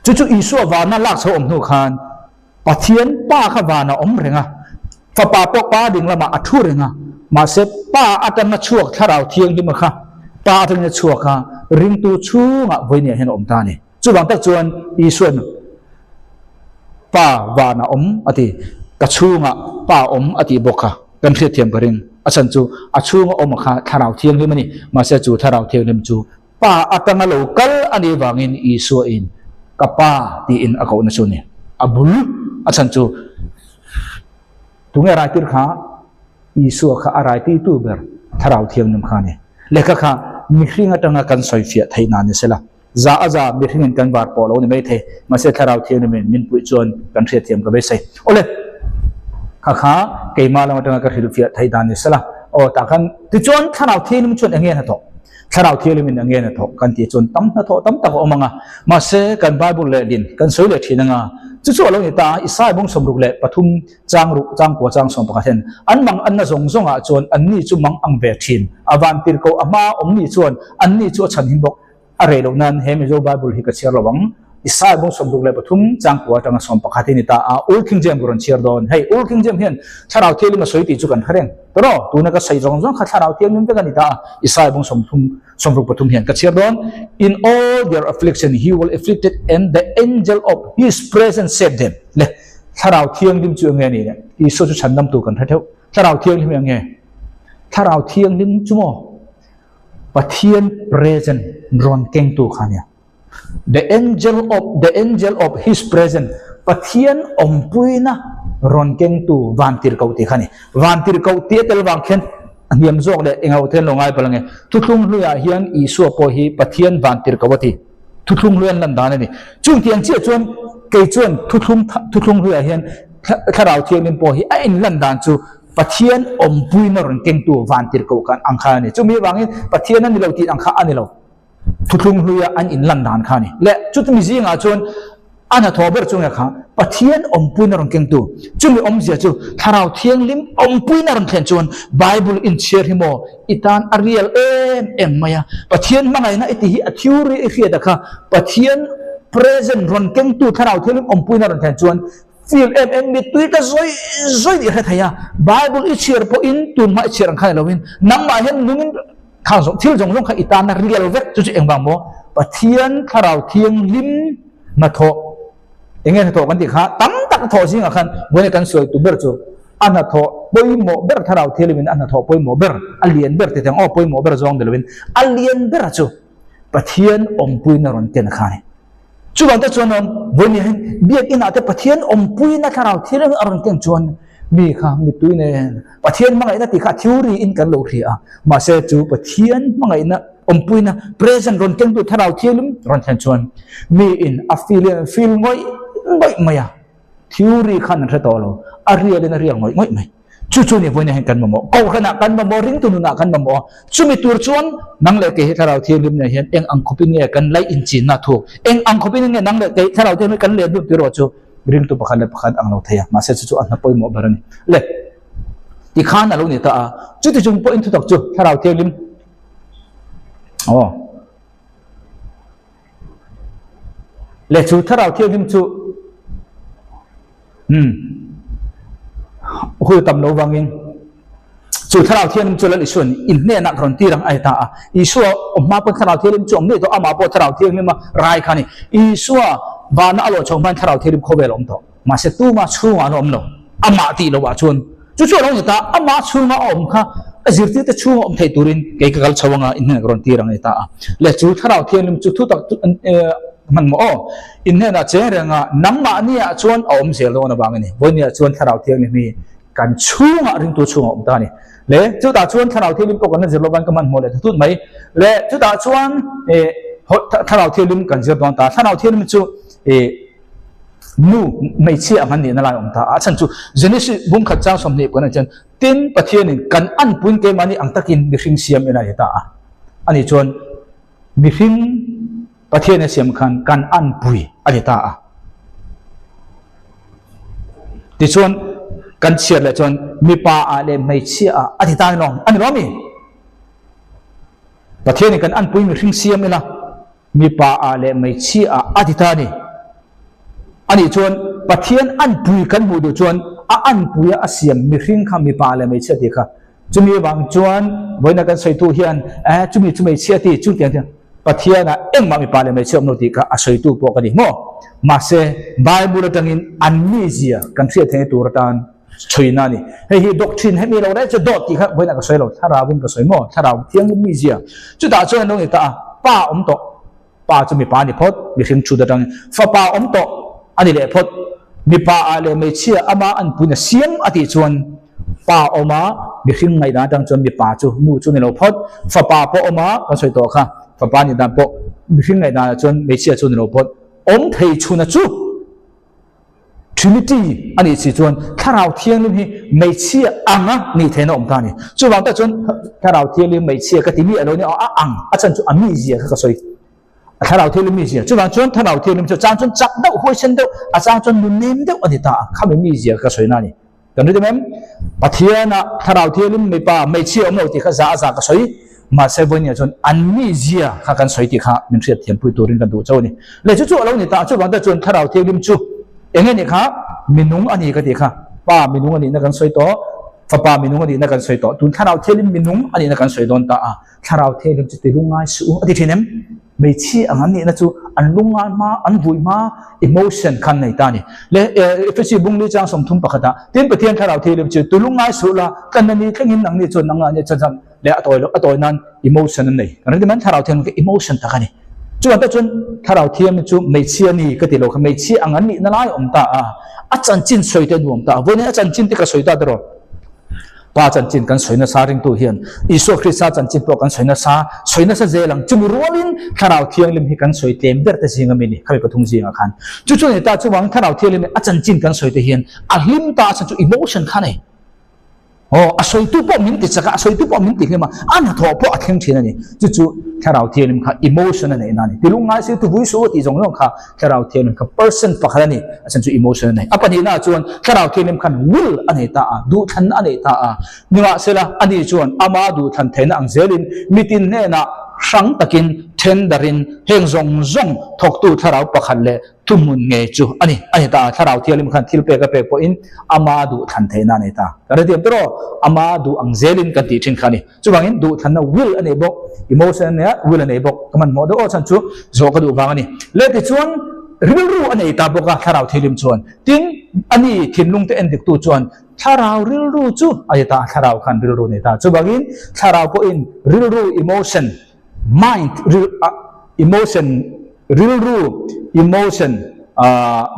Speaker 1: Chu chu Isua vana lak chho awm hnu khan Pathian Pa kha vana awm reng a, Fapa pawh Pa ding lamah a thu reng a, mahse Pa atanga chhuak Thlarau Thianghlim kha Pa atangin a chhuak a, ringtu chhungah vawinia hian a awm ta a ni. Chuvang tak chuan Isua'n Pa vana awm a ti, ka chhungah Pa awm a tih bawk kha kan hriatthiam ka ring. A chhan chu a chhunga awm kha Thlarau Thianghlim a ni, mahse chu Thlarau Thianghlim chu Pa atanga lo kal a nih vangin Isua in ka Pa tiin a kohna chu a ni. A bul a chhan chu tunge rai tir kha Isua kha a rai tirtu ber Thlarau Thianghlim kha a ni. Lehkha kha mihring atanga kan sawifiah theih nan ni sela. Za a za mihringin kan var pawh lo ni maithei, mahse Thlarau Thianghlimin min puih chuan kan hriatthiam ka beisei. Awle, kha kha keimah lam atanga ka hrilhfiah theih dan ni sela. Aw, tah khan tichuan Thlarau Thianghlim chuan eng nge hnathawh? Thlarau Thianghlimin eng nge hnathawh kan tih chuan tam hnathawh tam tak a awm ang a, mahse kan Bible lehlin kan sawi leh thin ang a, chu chu a lo ni ta a, Isaiah bawng 63 Chang ruk, chang kua, chang 11 hian an mang anna zawng zawngah chuan anni chu mang ang ve thin. A van tir ko a hmaa awmni chuan anni chu a chhan him bawk. A rei loh nan he Mizo Bible hi ka chhiar lo ang. Isaiah bawng 63 chang kua atanga 11 hi ni ta a, Old King James ka rawn chhiar dawn. Hei Old King James hian Thlarau Thianghlim a sawi tih chu kan hre reng. Tawraw, tuna ka sawi zawng zawng kha Thlarau Thianghlim vek a ni ta a, Isaiah bawng sawmthum, 63 hian ka chhiar dawn. In all their affliction he will afflicted and the angel of his presence saved them. Le. Thlarau Thianghlim chu eng nge a nih le? Isua chu chhandam tur kan hre theuh. Thlarau Thianghlim hi eng nge? Thlarau Thianghlim chu maw Pathian present rawn kengtu kha a nia. The angel of the angel of his present Pathian awmpuina rawn kengtu van tirhkoh tih kha a ni. Van tirhkoh tih a tel vang khian a hniam zawk leh englo te an lo ngai palh ange. Thuthlung hluiah hian Isua pawh hi Pathian van tirhkoh a ti. Thuthlung hlui an lan dan a ni. Chung tiang chiah chuan kei chuan thuthlung thuthlung hluiah hian Thlarau Thianghlim pawh hi a inlan dan chu Pathian awmpuina rawn kengtu van tirhkoh khan ang kha a ni. Chumi avangin Pathian a ni lo tih ang kha a ni lo. Thuthlung hluia an inlan dan kha a ni. Leh chutimi zingah chuan A hnathawh ber chu nge kha? Pathian awmpuina rawn kengtu. Chumi awmzia chu Thlarau Thianghlim awmpuina rawn thlen chuan Bible inchhiar hi maw i tan a real em em mai a. Pathian hmangaihna i ti hi a theory i hriat a kha. Pathian present rawn kengtu Thlarau Thianghlim awmpuina rawn thlen chuan feel em em mittui ka zawi zawi tih i hre thei a. Bible i chhiar pawhin tunhma i chhiar ang kha ni loin nangmah hian nungin kha thil zawng zawng kha i tan a real vek. Chu chu engvang maw? Pathian Thlarau Thianghlim. Hnathawh, eng nge hnathawh kan tih kha tam tak thawh zingah khan vawiin kan sawi tu ber chu a hnathawh pawimawh ber thlarau thianghlimin a hnathawh pawimawh ber a lian ber ti theng aw pawimawh ber zawng ni lovin a lian ber chu Pathian awmpuina rawn ken kha a ni. Chuvang te chuan awm vawiin hian biakinah te Pathian awmpuina thlarau thianghlim a rawn ken chuan mi kha mittui nen Pathian hmangaihna tih kha a theory in kan lo hria a, mahse chu Pathian hmangaihna awmpuina present rawn kengtu Thlarau Thianghlim rawn thlen chuan mi in a feel in an feel ngawih ngawih mai a, theory khan an hre tawh lo, a real in a real ngawih ngawih mai. Chu chu ni vawiin hian kan mamawh, Kohhranah kan mamawh, ringtu nunah kan mamawh a, chumi tur chuan nang leh kei hi Thlarau Thianghlim nen hian eng ang khawpin nge kan laih inchinna thuk, eng ang khawpin nge nang leh kei Thlarau Thianghlim kan leh dun tiraw chu Ringtu pakhat leh pakhat ang lo thei a, mahse chu chu a hna pawimawh ber a ni. Le, tikhan a lo ni ta a, chuti chung pawhin thutak chu Thlarau Thianghlim, aw, le chu Thlarau Thianghlim chu, umm, hu tam lo vangin chu Thlarau Thianghlim chu Lal Isua'n in hnenah ka rawn tir ang a ti ta a. Isua awm hma pawn Thlarau Thianghlim chu awm ngei tawh, amah pawh Thlarau Thianghlim a rai kha a ni. Isua vana a lawh chho hmain Thlarau Thianghlim khawvel a awm tawh. Mahse tuma chhungah an awm lo, amah tih lohah chuan chu chu a lo ni ta, amah chhunga a awm kha a zirtirte chhunga awm thei turin kei ka kal chho anga in hnenah ka rawn tir ang a ti ta a. Le chu Thlarau Thianghlim chu thutak chu hman maw aw? In hnenah cheng renga nangmahniah chuan a awm zel dawn avang a ni. Vawinia chuan Thlarau Thianghlim hi kan chhungah ringtu chhungah awm ta a ni. Le chutah chuan Thlarau Thianghlim pawh kan la zir lo van ka hmanhmawh leh ta tut mai. Le chutah chuan eh Thlarau Thianghlim kan zir dawn ta. Thlarau Thianghlim chu eh nu hmeichhia ang an nihna lai awm ta a. A chhan chu Genesis bungkhat chang 20 kan en chuan tin Pathianin kan anpuiin keimahni ang takin mihring siam ila a ti ta a. Ani chuan mihring Pathian a siam khan kan anpui a ni ta a. Tichuan kan chhiar leh chuan mipa ah leh hmeichhia ah a ti ta ni lawm, a ni lawm mi? Pathianin kan anpui mihring siam ila mipa ah leh hmeichhia ah a ti ta a ni. Anih chuan Pathian anpui kan hmuh duh chuan a anpuia a siam mihring kha mipa leh hmeichhia tih kha. Chumi avang chuan vawiina kan sawitu hian eh chumi chu hmeichhia tih chu tiang tiang Pathianah engmah mipa leh hmeichhia awm lo tih kha a sawitu pawh ka ni maw? Mahse Bible atangin an mizia kan hriat theihna tur atan chhuina a ni. Hei hi doctrine hemi lo reh chu dawt tih kha vawiinah ka sawi lo, thlarauin ka sawi maw? Thlarau thianghlim mizia. Chutah chuan an lo ni ta a, pa awm tawh. Pa chu mipa a ni phawt, mihring chhut atangin fapa awm tawh a ni leh phawt. Mipa ah leh hmeichhia ama an puina siam a tih chuan pa awm a, mihring ngaihdan atang chuan mipa chu nu chu ni lo phawt. Fapa pawh awm a, kan sawi tawh kha, fapa nih dan pawh. mihring ngaihdanah chuan hmeichhia chu ni lo pawh awm thei chhuna chu Trinity a nih si chuan Thlarau Thianghlim hi hmeichhia anga nih theihna awm ta a ni. Chuvang tak chuan Thlarau Thianghlim hmeichhia ka ti mi a lo nia a ang a chan chu a mizia kha ka sawi. A Thlarau Thianghlim mizia. Chuvang chuan Thlarau Thianghlim chu a chang chuan chak deuh, huaisen deuh, a chang chuan nun nem deuh a ni ta a, khami mizia kha ka sawi na a ni. Kan ri em? Pathiana Thlarau Thianghlim mipa hmeichhia awm lo tih kha za a za ka sawi. Mahse vawinia chuan an mizia kha kan sawi tih kha min hriat thiampui turin kan duh chauh a ni. Leh chu chu a lo ni ta, chuvang te chuan Thlarau Thianghlim chu eng nge nih kha? Minung a ni ka tih kha. Pa minung a nihna kan sawi tawh, Fapa minung a nihna kan sawi tawh. Tun Thlarau Thianghlim minung a nihna kan sawi dawn ta a. Thlarau Thianghlim chu ti lungngai suh u a ti thin em? Hmeichhia ang an nihna chu an lungngai hma, an vui hma, emotion kha an nei ta a ni. Leh Efesi bungli chang 31 ah, Tin Pathian Thlarau Thianghlim chu tu lungngai suh la, tlanna ni thlengin nangni chuan nangah nia chuan chuan leh a tawi loh, a tawi nan emotion an nei. Kan ring ti mai, Thlarau Thianghlim kha emotion tak a ni. Chuan tak chuan Thlarau Thianghlim chu hmeichhia ni ka ti lo kha, hmeichhia ang an nihna lai a awm ta a, a chanchin sawi te a nuam ta a, vawiin a chanchin te ka sawi ta tiraw? Pa chanchin kan sawi nasa ringtu hian Isua Krista chanchin pawh kan sawi nasa, sawi nasa zel ang. Chumi rualin Thlarau Thianghlim hi kan sawi tlem ber te zinga mi ni, khami pathum zingah khan. Chu chu a ni ta, chuvang Thlarau Thianghlim hi a chanchin kan sawi te hian a hlim ta a chhan chu emotion kha a nei. Aw, a sawitu pawh min ti chak a, a sawitu pawh min ti hlim a, a hnathawh pawh a thleng thin a ni. Chu chu Thlarau Thianghlim kha emotion a neihna a ni. Tilungngai si, tuvui su tih zawng zawng kha Thlarau Thianghlim kha person pakhat a ni, a chhan chu emotion a nei. A pahnihnaah chuan Thlarau Thianghlim khan will a nei ta a, duhthlanna a nei ta a. Nimahsela, ani chuan ama duhthlan theihna ang zelin mitin hnenah hrang takin then darin heng zawng zawng thawktu Thlarau pakhat leh thuhmun ngei chu a ni a ni ta a. Thlarau Thianghlim khan thil pek a pek pawhin ama duhthlan theihna a nei ta. Kan hrethiam tawh, ama duh ang zelin kan tih thin kha a ni. Chuvangin duhthlanna will a nei bawk, emotion a nei a, will a nei bawk. Ka hmanhmawh deuh aw chhan chu zawh ka duh vang a ni. Leh tichuan rilru a nei ta bawk a thlarau thilim chuan. Tin, ani thinlung te en diktu chuan thlarau rilru chu a ni ta a, thlarau khan rilru a nei ta. Chuvangin thlarau pawhin rilru, emotion, mind, emotion, rilru, emotion,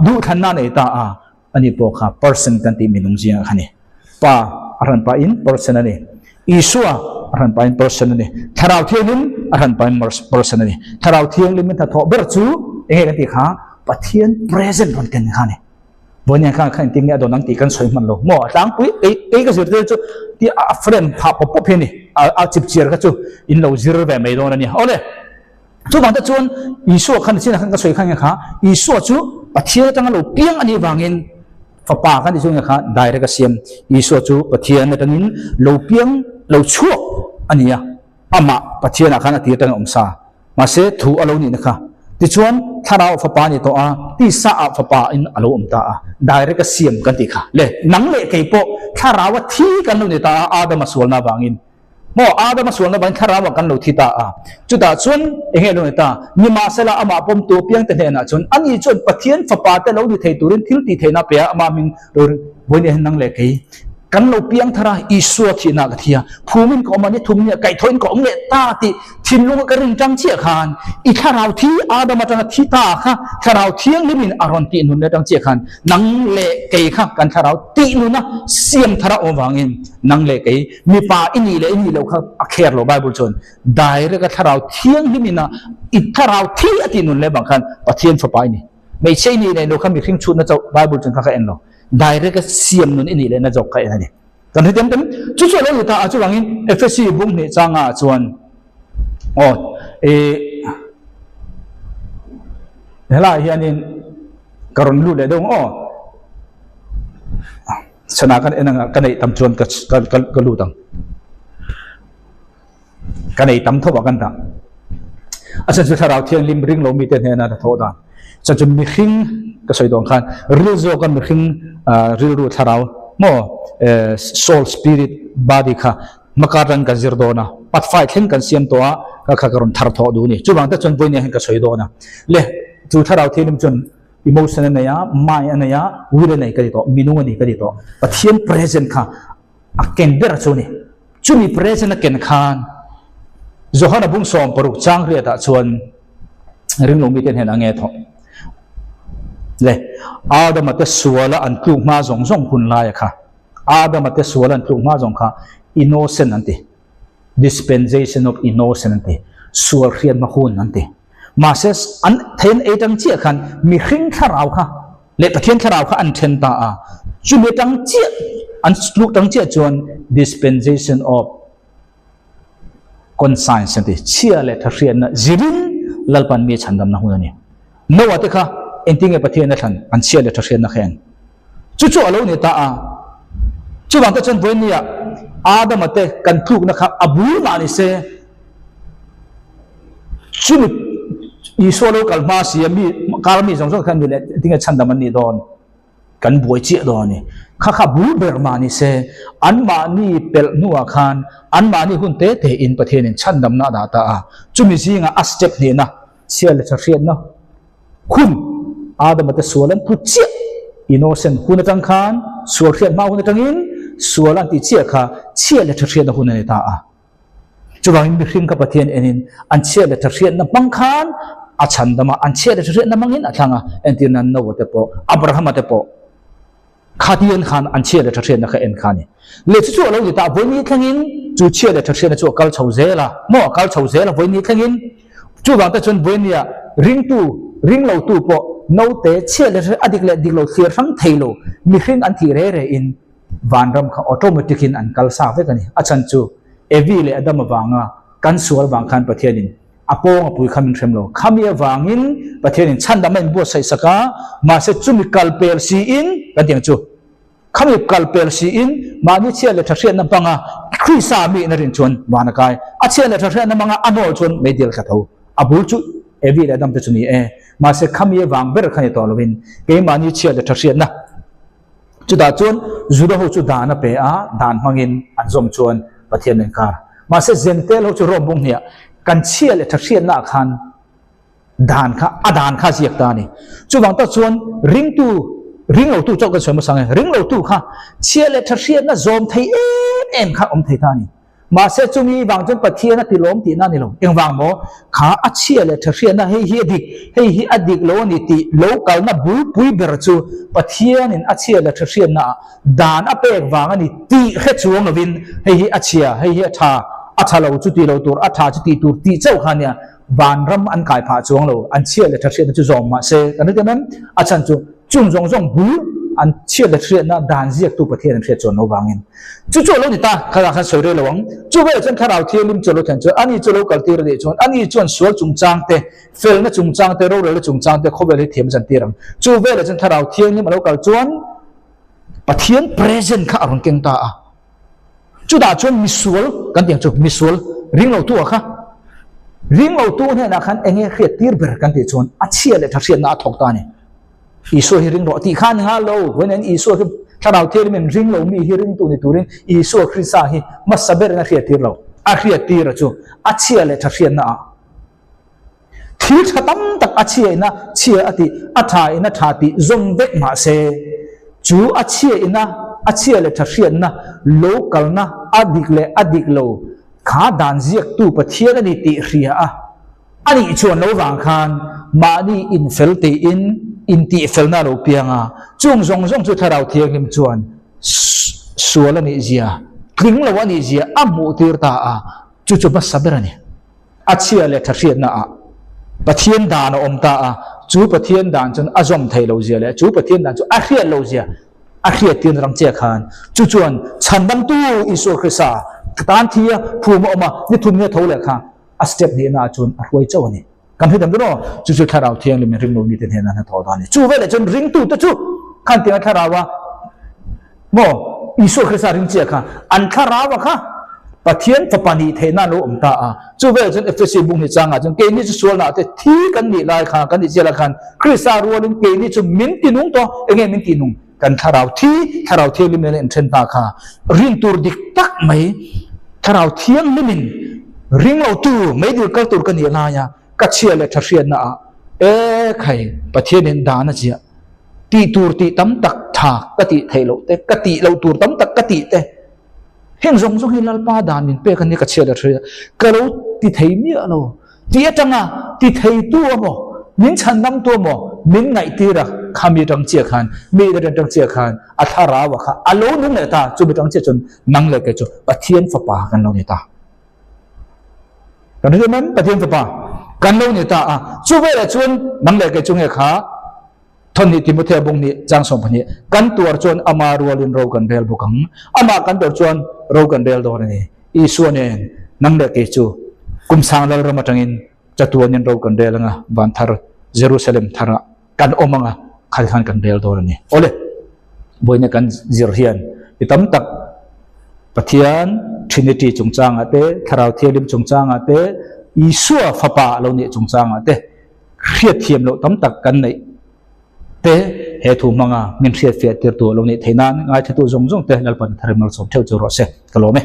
Speaker 1: duhthlanna a nei ta a. Ani pawh kha person kan tih minung zingah kha a ni. Pa a hran pahin person a ni. Isua a hran pahin person a ni. Thlarau Thianghlim a hran pahin person a ni. Thlarau Thianghlim in hnathawh ber chu eng nge kan tih kha Pathian present rawn ken kha a ni. Vawiin khan kha engtin nge a dawn ang tih kan sawi hman lo maw? A tlangpui kei kei ka zirtir chu ti a frame phah pawp pawp hi a ni. A chipchiar kha chu in lo zir ve mai dawn a ni. Awle. Chuvang te chuan Isua khan chinah khan ka sawi khan nge kha Isua chu Pathian atanga lo piang a nih vangin fapa kan tih chu nge kha direct a siam Isua chu Pathian atangin lo piang lo chhuak a ni a amah Pathianah khan a tir atangin a awm sa mahse thu a lo nihna kha tichuan thlarau fapa a ni tawh a tisa ah fapa in a lo awm ta a direct a siam kan tih kha le nang leh kei pawh thlarau a thi kan lo ni ta a Adama sualna avangin Maw, Adama sualna vangin thlarauah kan lo thi ta a. Chutah chuan eng nge lo ni ta? Nimahsela amah pawmtu apiangte hnenah chuan ani chuan Pathian fapa te lo ni thei turin thil tih theihna a pe a, amah hming lo ring vawiin hian nang leh kei kan lo piang thar a, Isua thihna ka thi a, phumin ka awm a, ni thum nia kaihthawhin ka awm leh ta tih thinlunga ka rin tang chiah khan i thlarau thi Adam atanga thi ta kha thlarau thianghlimin a rawn tih nun leh tang chiah khan nang leh kei kha kan thlarau tih nuna siam thar a awm vangin nang leh kei Mipa i nih leh i nih loh kha a kher lo Bible chuan direct a thlarau thianghlim ina i thlarau thi a tih nun leh bang khan Pathian fapa i ni. Hmeichhia i nih leh loh kha mihring chhutna chauh Bible chuan kha ka en lo. Direct a siam nun i nih lehna zawk ka en a ni. Kan hre tem chu chu a lo ni ta a chuvangin Efesi bung hnih changa ah chuan aw i helaiah hianin ka rawn lut leh deuh ang aw. Chhanah kan en anga ka neih tam chuan ka ka ka lut ang. Ka nei tam tho ah kan dah. A chhan chu thlarau thianghlim ring lo mite hnena hna thawh dan. Chhan chu mihring ka sawi dawn khan ril zawka mihring rilru thlarau maw soul spirit body kha hmaka atang kan zir dawn a. Patfai thleng kan siam tawh a ka kha ka rawn thar thawh duh a ni. Chuvang te chuan vawinia hian ka sawi dawn a. Le chu thlarau thianghlim chuan Emotion a nei a, mind a nei a, will a nei ka ti tawh, minung a ni ka ti tawh. Pathian present kha a ken ber chu a ni. Chumi present a ken khan Johana bung 60 chang riatah chuan ringlo mite hnen a nge thawh. Le Adama te suala an tluk hma zawng zawng hun laia kha Adama te suala an tluk hma zawng kha innocent an ti. Dispensation of innocent an ti. Sual hriatna hun an ti. Mahse an thei an ei tang chiah khan mihring thlarau kha leh Pathian thlarau kha an then ta a, chumi atang chiah an tluk tang chiah chuan dispensation of conscience an ti, chhia leh tha hriatna zirin Lalpan mi a chhandamna hun a ni. Noah te kha engtin nge Pathian a thlan an chhia leh tha hriatna kha en? Chu chu a lo ni ta a. Chuvang te chuan vawinia Adama te kan tlukna kha a bul mah ni se, chumi Isua lo kal hma si a mi kar mi zawng zawng khan mi leh tinge chhandam an nih dawn? Kan buai chiah dawn a ni. Kha kha bul ber mah ni se, anmahni pelh hnuah khan anmahni hun te te in Pathianin chhandamna a dah ta a. Chumi zingah a step hnihna chhia leh tha hriatna Hun, Adama te sual an put chiah, innocent hun atang khan sual hriat hma hun atangin sual an tih chiah kha chhiah leh tha hriatna hun a ni ta a. Chuvangin mihring kha Pathian enin an chhiah leh tha hriatna hmang khan a chhandam a, an chhiah leh tha hriatna hmangin a thlang a, entirna Noah te pawh, Abrahama te pawh. Khatian khan an chhia leh tha hriatna kha en kha a ni. Leh chu chu a lo ni ta, vawi ni thlengin chu chhia leh tha hriatna chu a kal chho zel a, maw a kal chho zel a vawi ni thlengin. Chuvang te chuan vawi nia ringtu, ring lotu pawh naute chhia leh a dik leh dik lo thlir hrang thei lo, mihring an thih re re in vanram kha automatic in an kal sa vek a ni. A chhan chu Evi leh Adam avanga kan sual vang khan Pathianin A pawng a pui kha min hrem lo. Khami avangin Pathianin chhandam a inbuatsaih sak a, mahse chumi kal pel siin, kan tih ang chu, khami kal pel siin mahni chhia leh tha hriatna hmanga Krista mi in a rin chuan van a kai. A chhia leh tha hriatna hmanga a nawl chuan meidil tla tho. A bul chu Evi leh Adam te chu ni e. Mahse khami avang ber kha ni tawh lovin keimahni chhia leh tha hriatna, Chutah chuan Juda ho chu dan a pe a, dan hmangin an zawm chuan Pathian an kar. Mahse Jentail ho chu Rome bung hniah kan chhia leh tha hriatnaah khan dan kha a dan kha a ziak ta a ni. Chuvang tak chuan ringtu, ring lotu chauh kan sawi hmasa ang e, ring lotu kha chhia leh tha hriatna zawm thei em em kha awm thei ta a ni. Mahse chumi vang chuan Pathian a ti lawm tihna a ni lo. Engvang maw? Kha a chhia leh tha hriatna hei hi a dik, hei hi a dik lo a ni tih lo kalna bulpui ber chu Pathianin a chhia leh tha hriatnaah dan a pek vang a ni tih hre chuang lovin hei hi a chhia, hei hi a tha, a tha lo chu ti lo tur, a tha chu tih tur tih chauh kha nia vanram an kai phah chuang lo. An chhia leh tha hriatna chu zawm mahse kan hre em? A chhan chu Chung zawng zawng bul an chhiat leh hriatna dan ziaktu Pathian an hriat chuan lo vangin chu chu a lo ni ta. Thlarau khan sawi rei lo ang. Chu velah chuan Thlarau Thianghlim chu a lo thlen chuan ani chu a lo kal tir a nih chuan ani chuan sual chungchang te, felna chungchang te, rorelna chungchang te khawvel hi thiam a chantir ang. Chu velah chuan Thlarau Thianghlim a lo kal chuan Pathian present kha a rawn keng ta a. Chutah chuan misual kan tih ang chu, misual ring lo tu ah kha, ring lo tu hnenah khan eng nge hriat tir ber kan tih chuan a chhia leh tha hriatna a thawk ta a ni. Isua hi ring rawh tih kha a ni nghal lo, vawiin Isua hi thlarau thianghlim ring lo mi hi ringtu ni turin Isua Krista hi hmasa berin a hriat tir lo. A hriat tir a chu a chhia leh tha hriatna ah. Thil tha tam tak a chhia ina chhia a tih, a tha ina tha tih zawm vek mah se, chu a chhia ina a chhia leh tha hriatna lo kalna a dik leh a dik lo kha dan ziaktu Pathian a ni tih hria a, a nih chuan lo vang khan mahni infel tiin intihfelna a lo piang a, chung zawng zawng chu Thlarau Thianghlim chuan sual a nih zia, tling lo a nih zia a hmuh tir ta a, chu chu hmasa ber a ni. A chhia leh tha hriatna ah Pathian dan a awm ta a, chu Pathian dan chuan a zawm thei lo zia leh chu Pathian dan chu a hriat lo zia a hriat tir rang che khan chu chuan chhandamtu Isua Krista tan thi a phum a awm a, ni thum nge tho leh kha a step hnihna ah chuan a hruai chauh a ni. Kan hre dam dawn aw, chu chu Thlarau Thianghlim in ringlo mite hnenah hna thawh dan a ni. Chu veleh chuan ringtute chu khan tianga Thlarau a Maw? Isua Krista ring chiah kha an thlarau a kha Pathian fapa nih theihna an lo awm ta a. Chu velah chuan Efesi bung hi changah chuan keini chu sualnah te thi kan nih lai kha, kan nih chiah lai khan Krista rualin keini chu min ti nung tawh. Enge min ti nung? Kan thlarau thi, thlarau thianghlim nena inthen ta kha rin tur dik tak mai, thlarau thianghlimin ring lo tur, meidil kal tur ka nih laia ka chhia leh tha hriatna ah e khai Pathianin dan a chiah. Tih tur tih tam tak tha ka tih theih loh te, ka tih loh tur tam tak ka tih te, heng zawng zawng hi Lalpa dan min pek a nia ka chhiat a hria, ka lo ti thei miah lo. Tih atanga ti thei tu emaw, min chhandam tu emaw min ngaihtir a, kha mi atang chiah khan, mi atang atang chiah khan a thlarau a kha a lo nung leh ta, chumi atang chiah chuan nang leh kei chu Pathian fapa kan lo ni ta. Kan hria men Pathian fapa. Kan lo ni ta a. Chu velah chuan nang leh kei chu nge kha Thawhnih Timothea bung nih chang 12 kan tuar chuan ama rualin ro kan rel bawk ang. Amah kan tuar chuan ro kan rel dawn a ni. Isua nen nang leh kei chu kum sang lalram atangin chatuanin ro kan rel anga van thar Jerusalem tharah kan awm anga khal khan kan rel dawn a ni. Awle, vawiina kan zir hian mi tam tak Pathian Trinity chungchangah te, Thlarau Thianghlim chungchangah te, Isua Fapa a lo nih chungchangah te hriatthiam loh tam tak kan neih te he thu hmanga min hriatfiah tirtu a lo nih theih nan ngaithlatu zawng zawng te Lalpan a tharim malsawm theuh chu rawh se. Ka lawm e.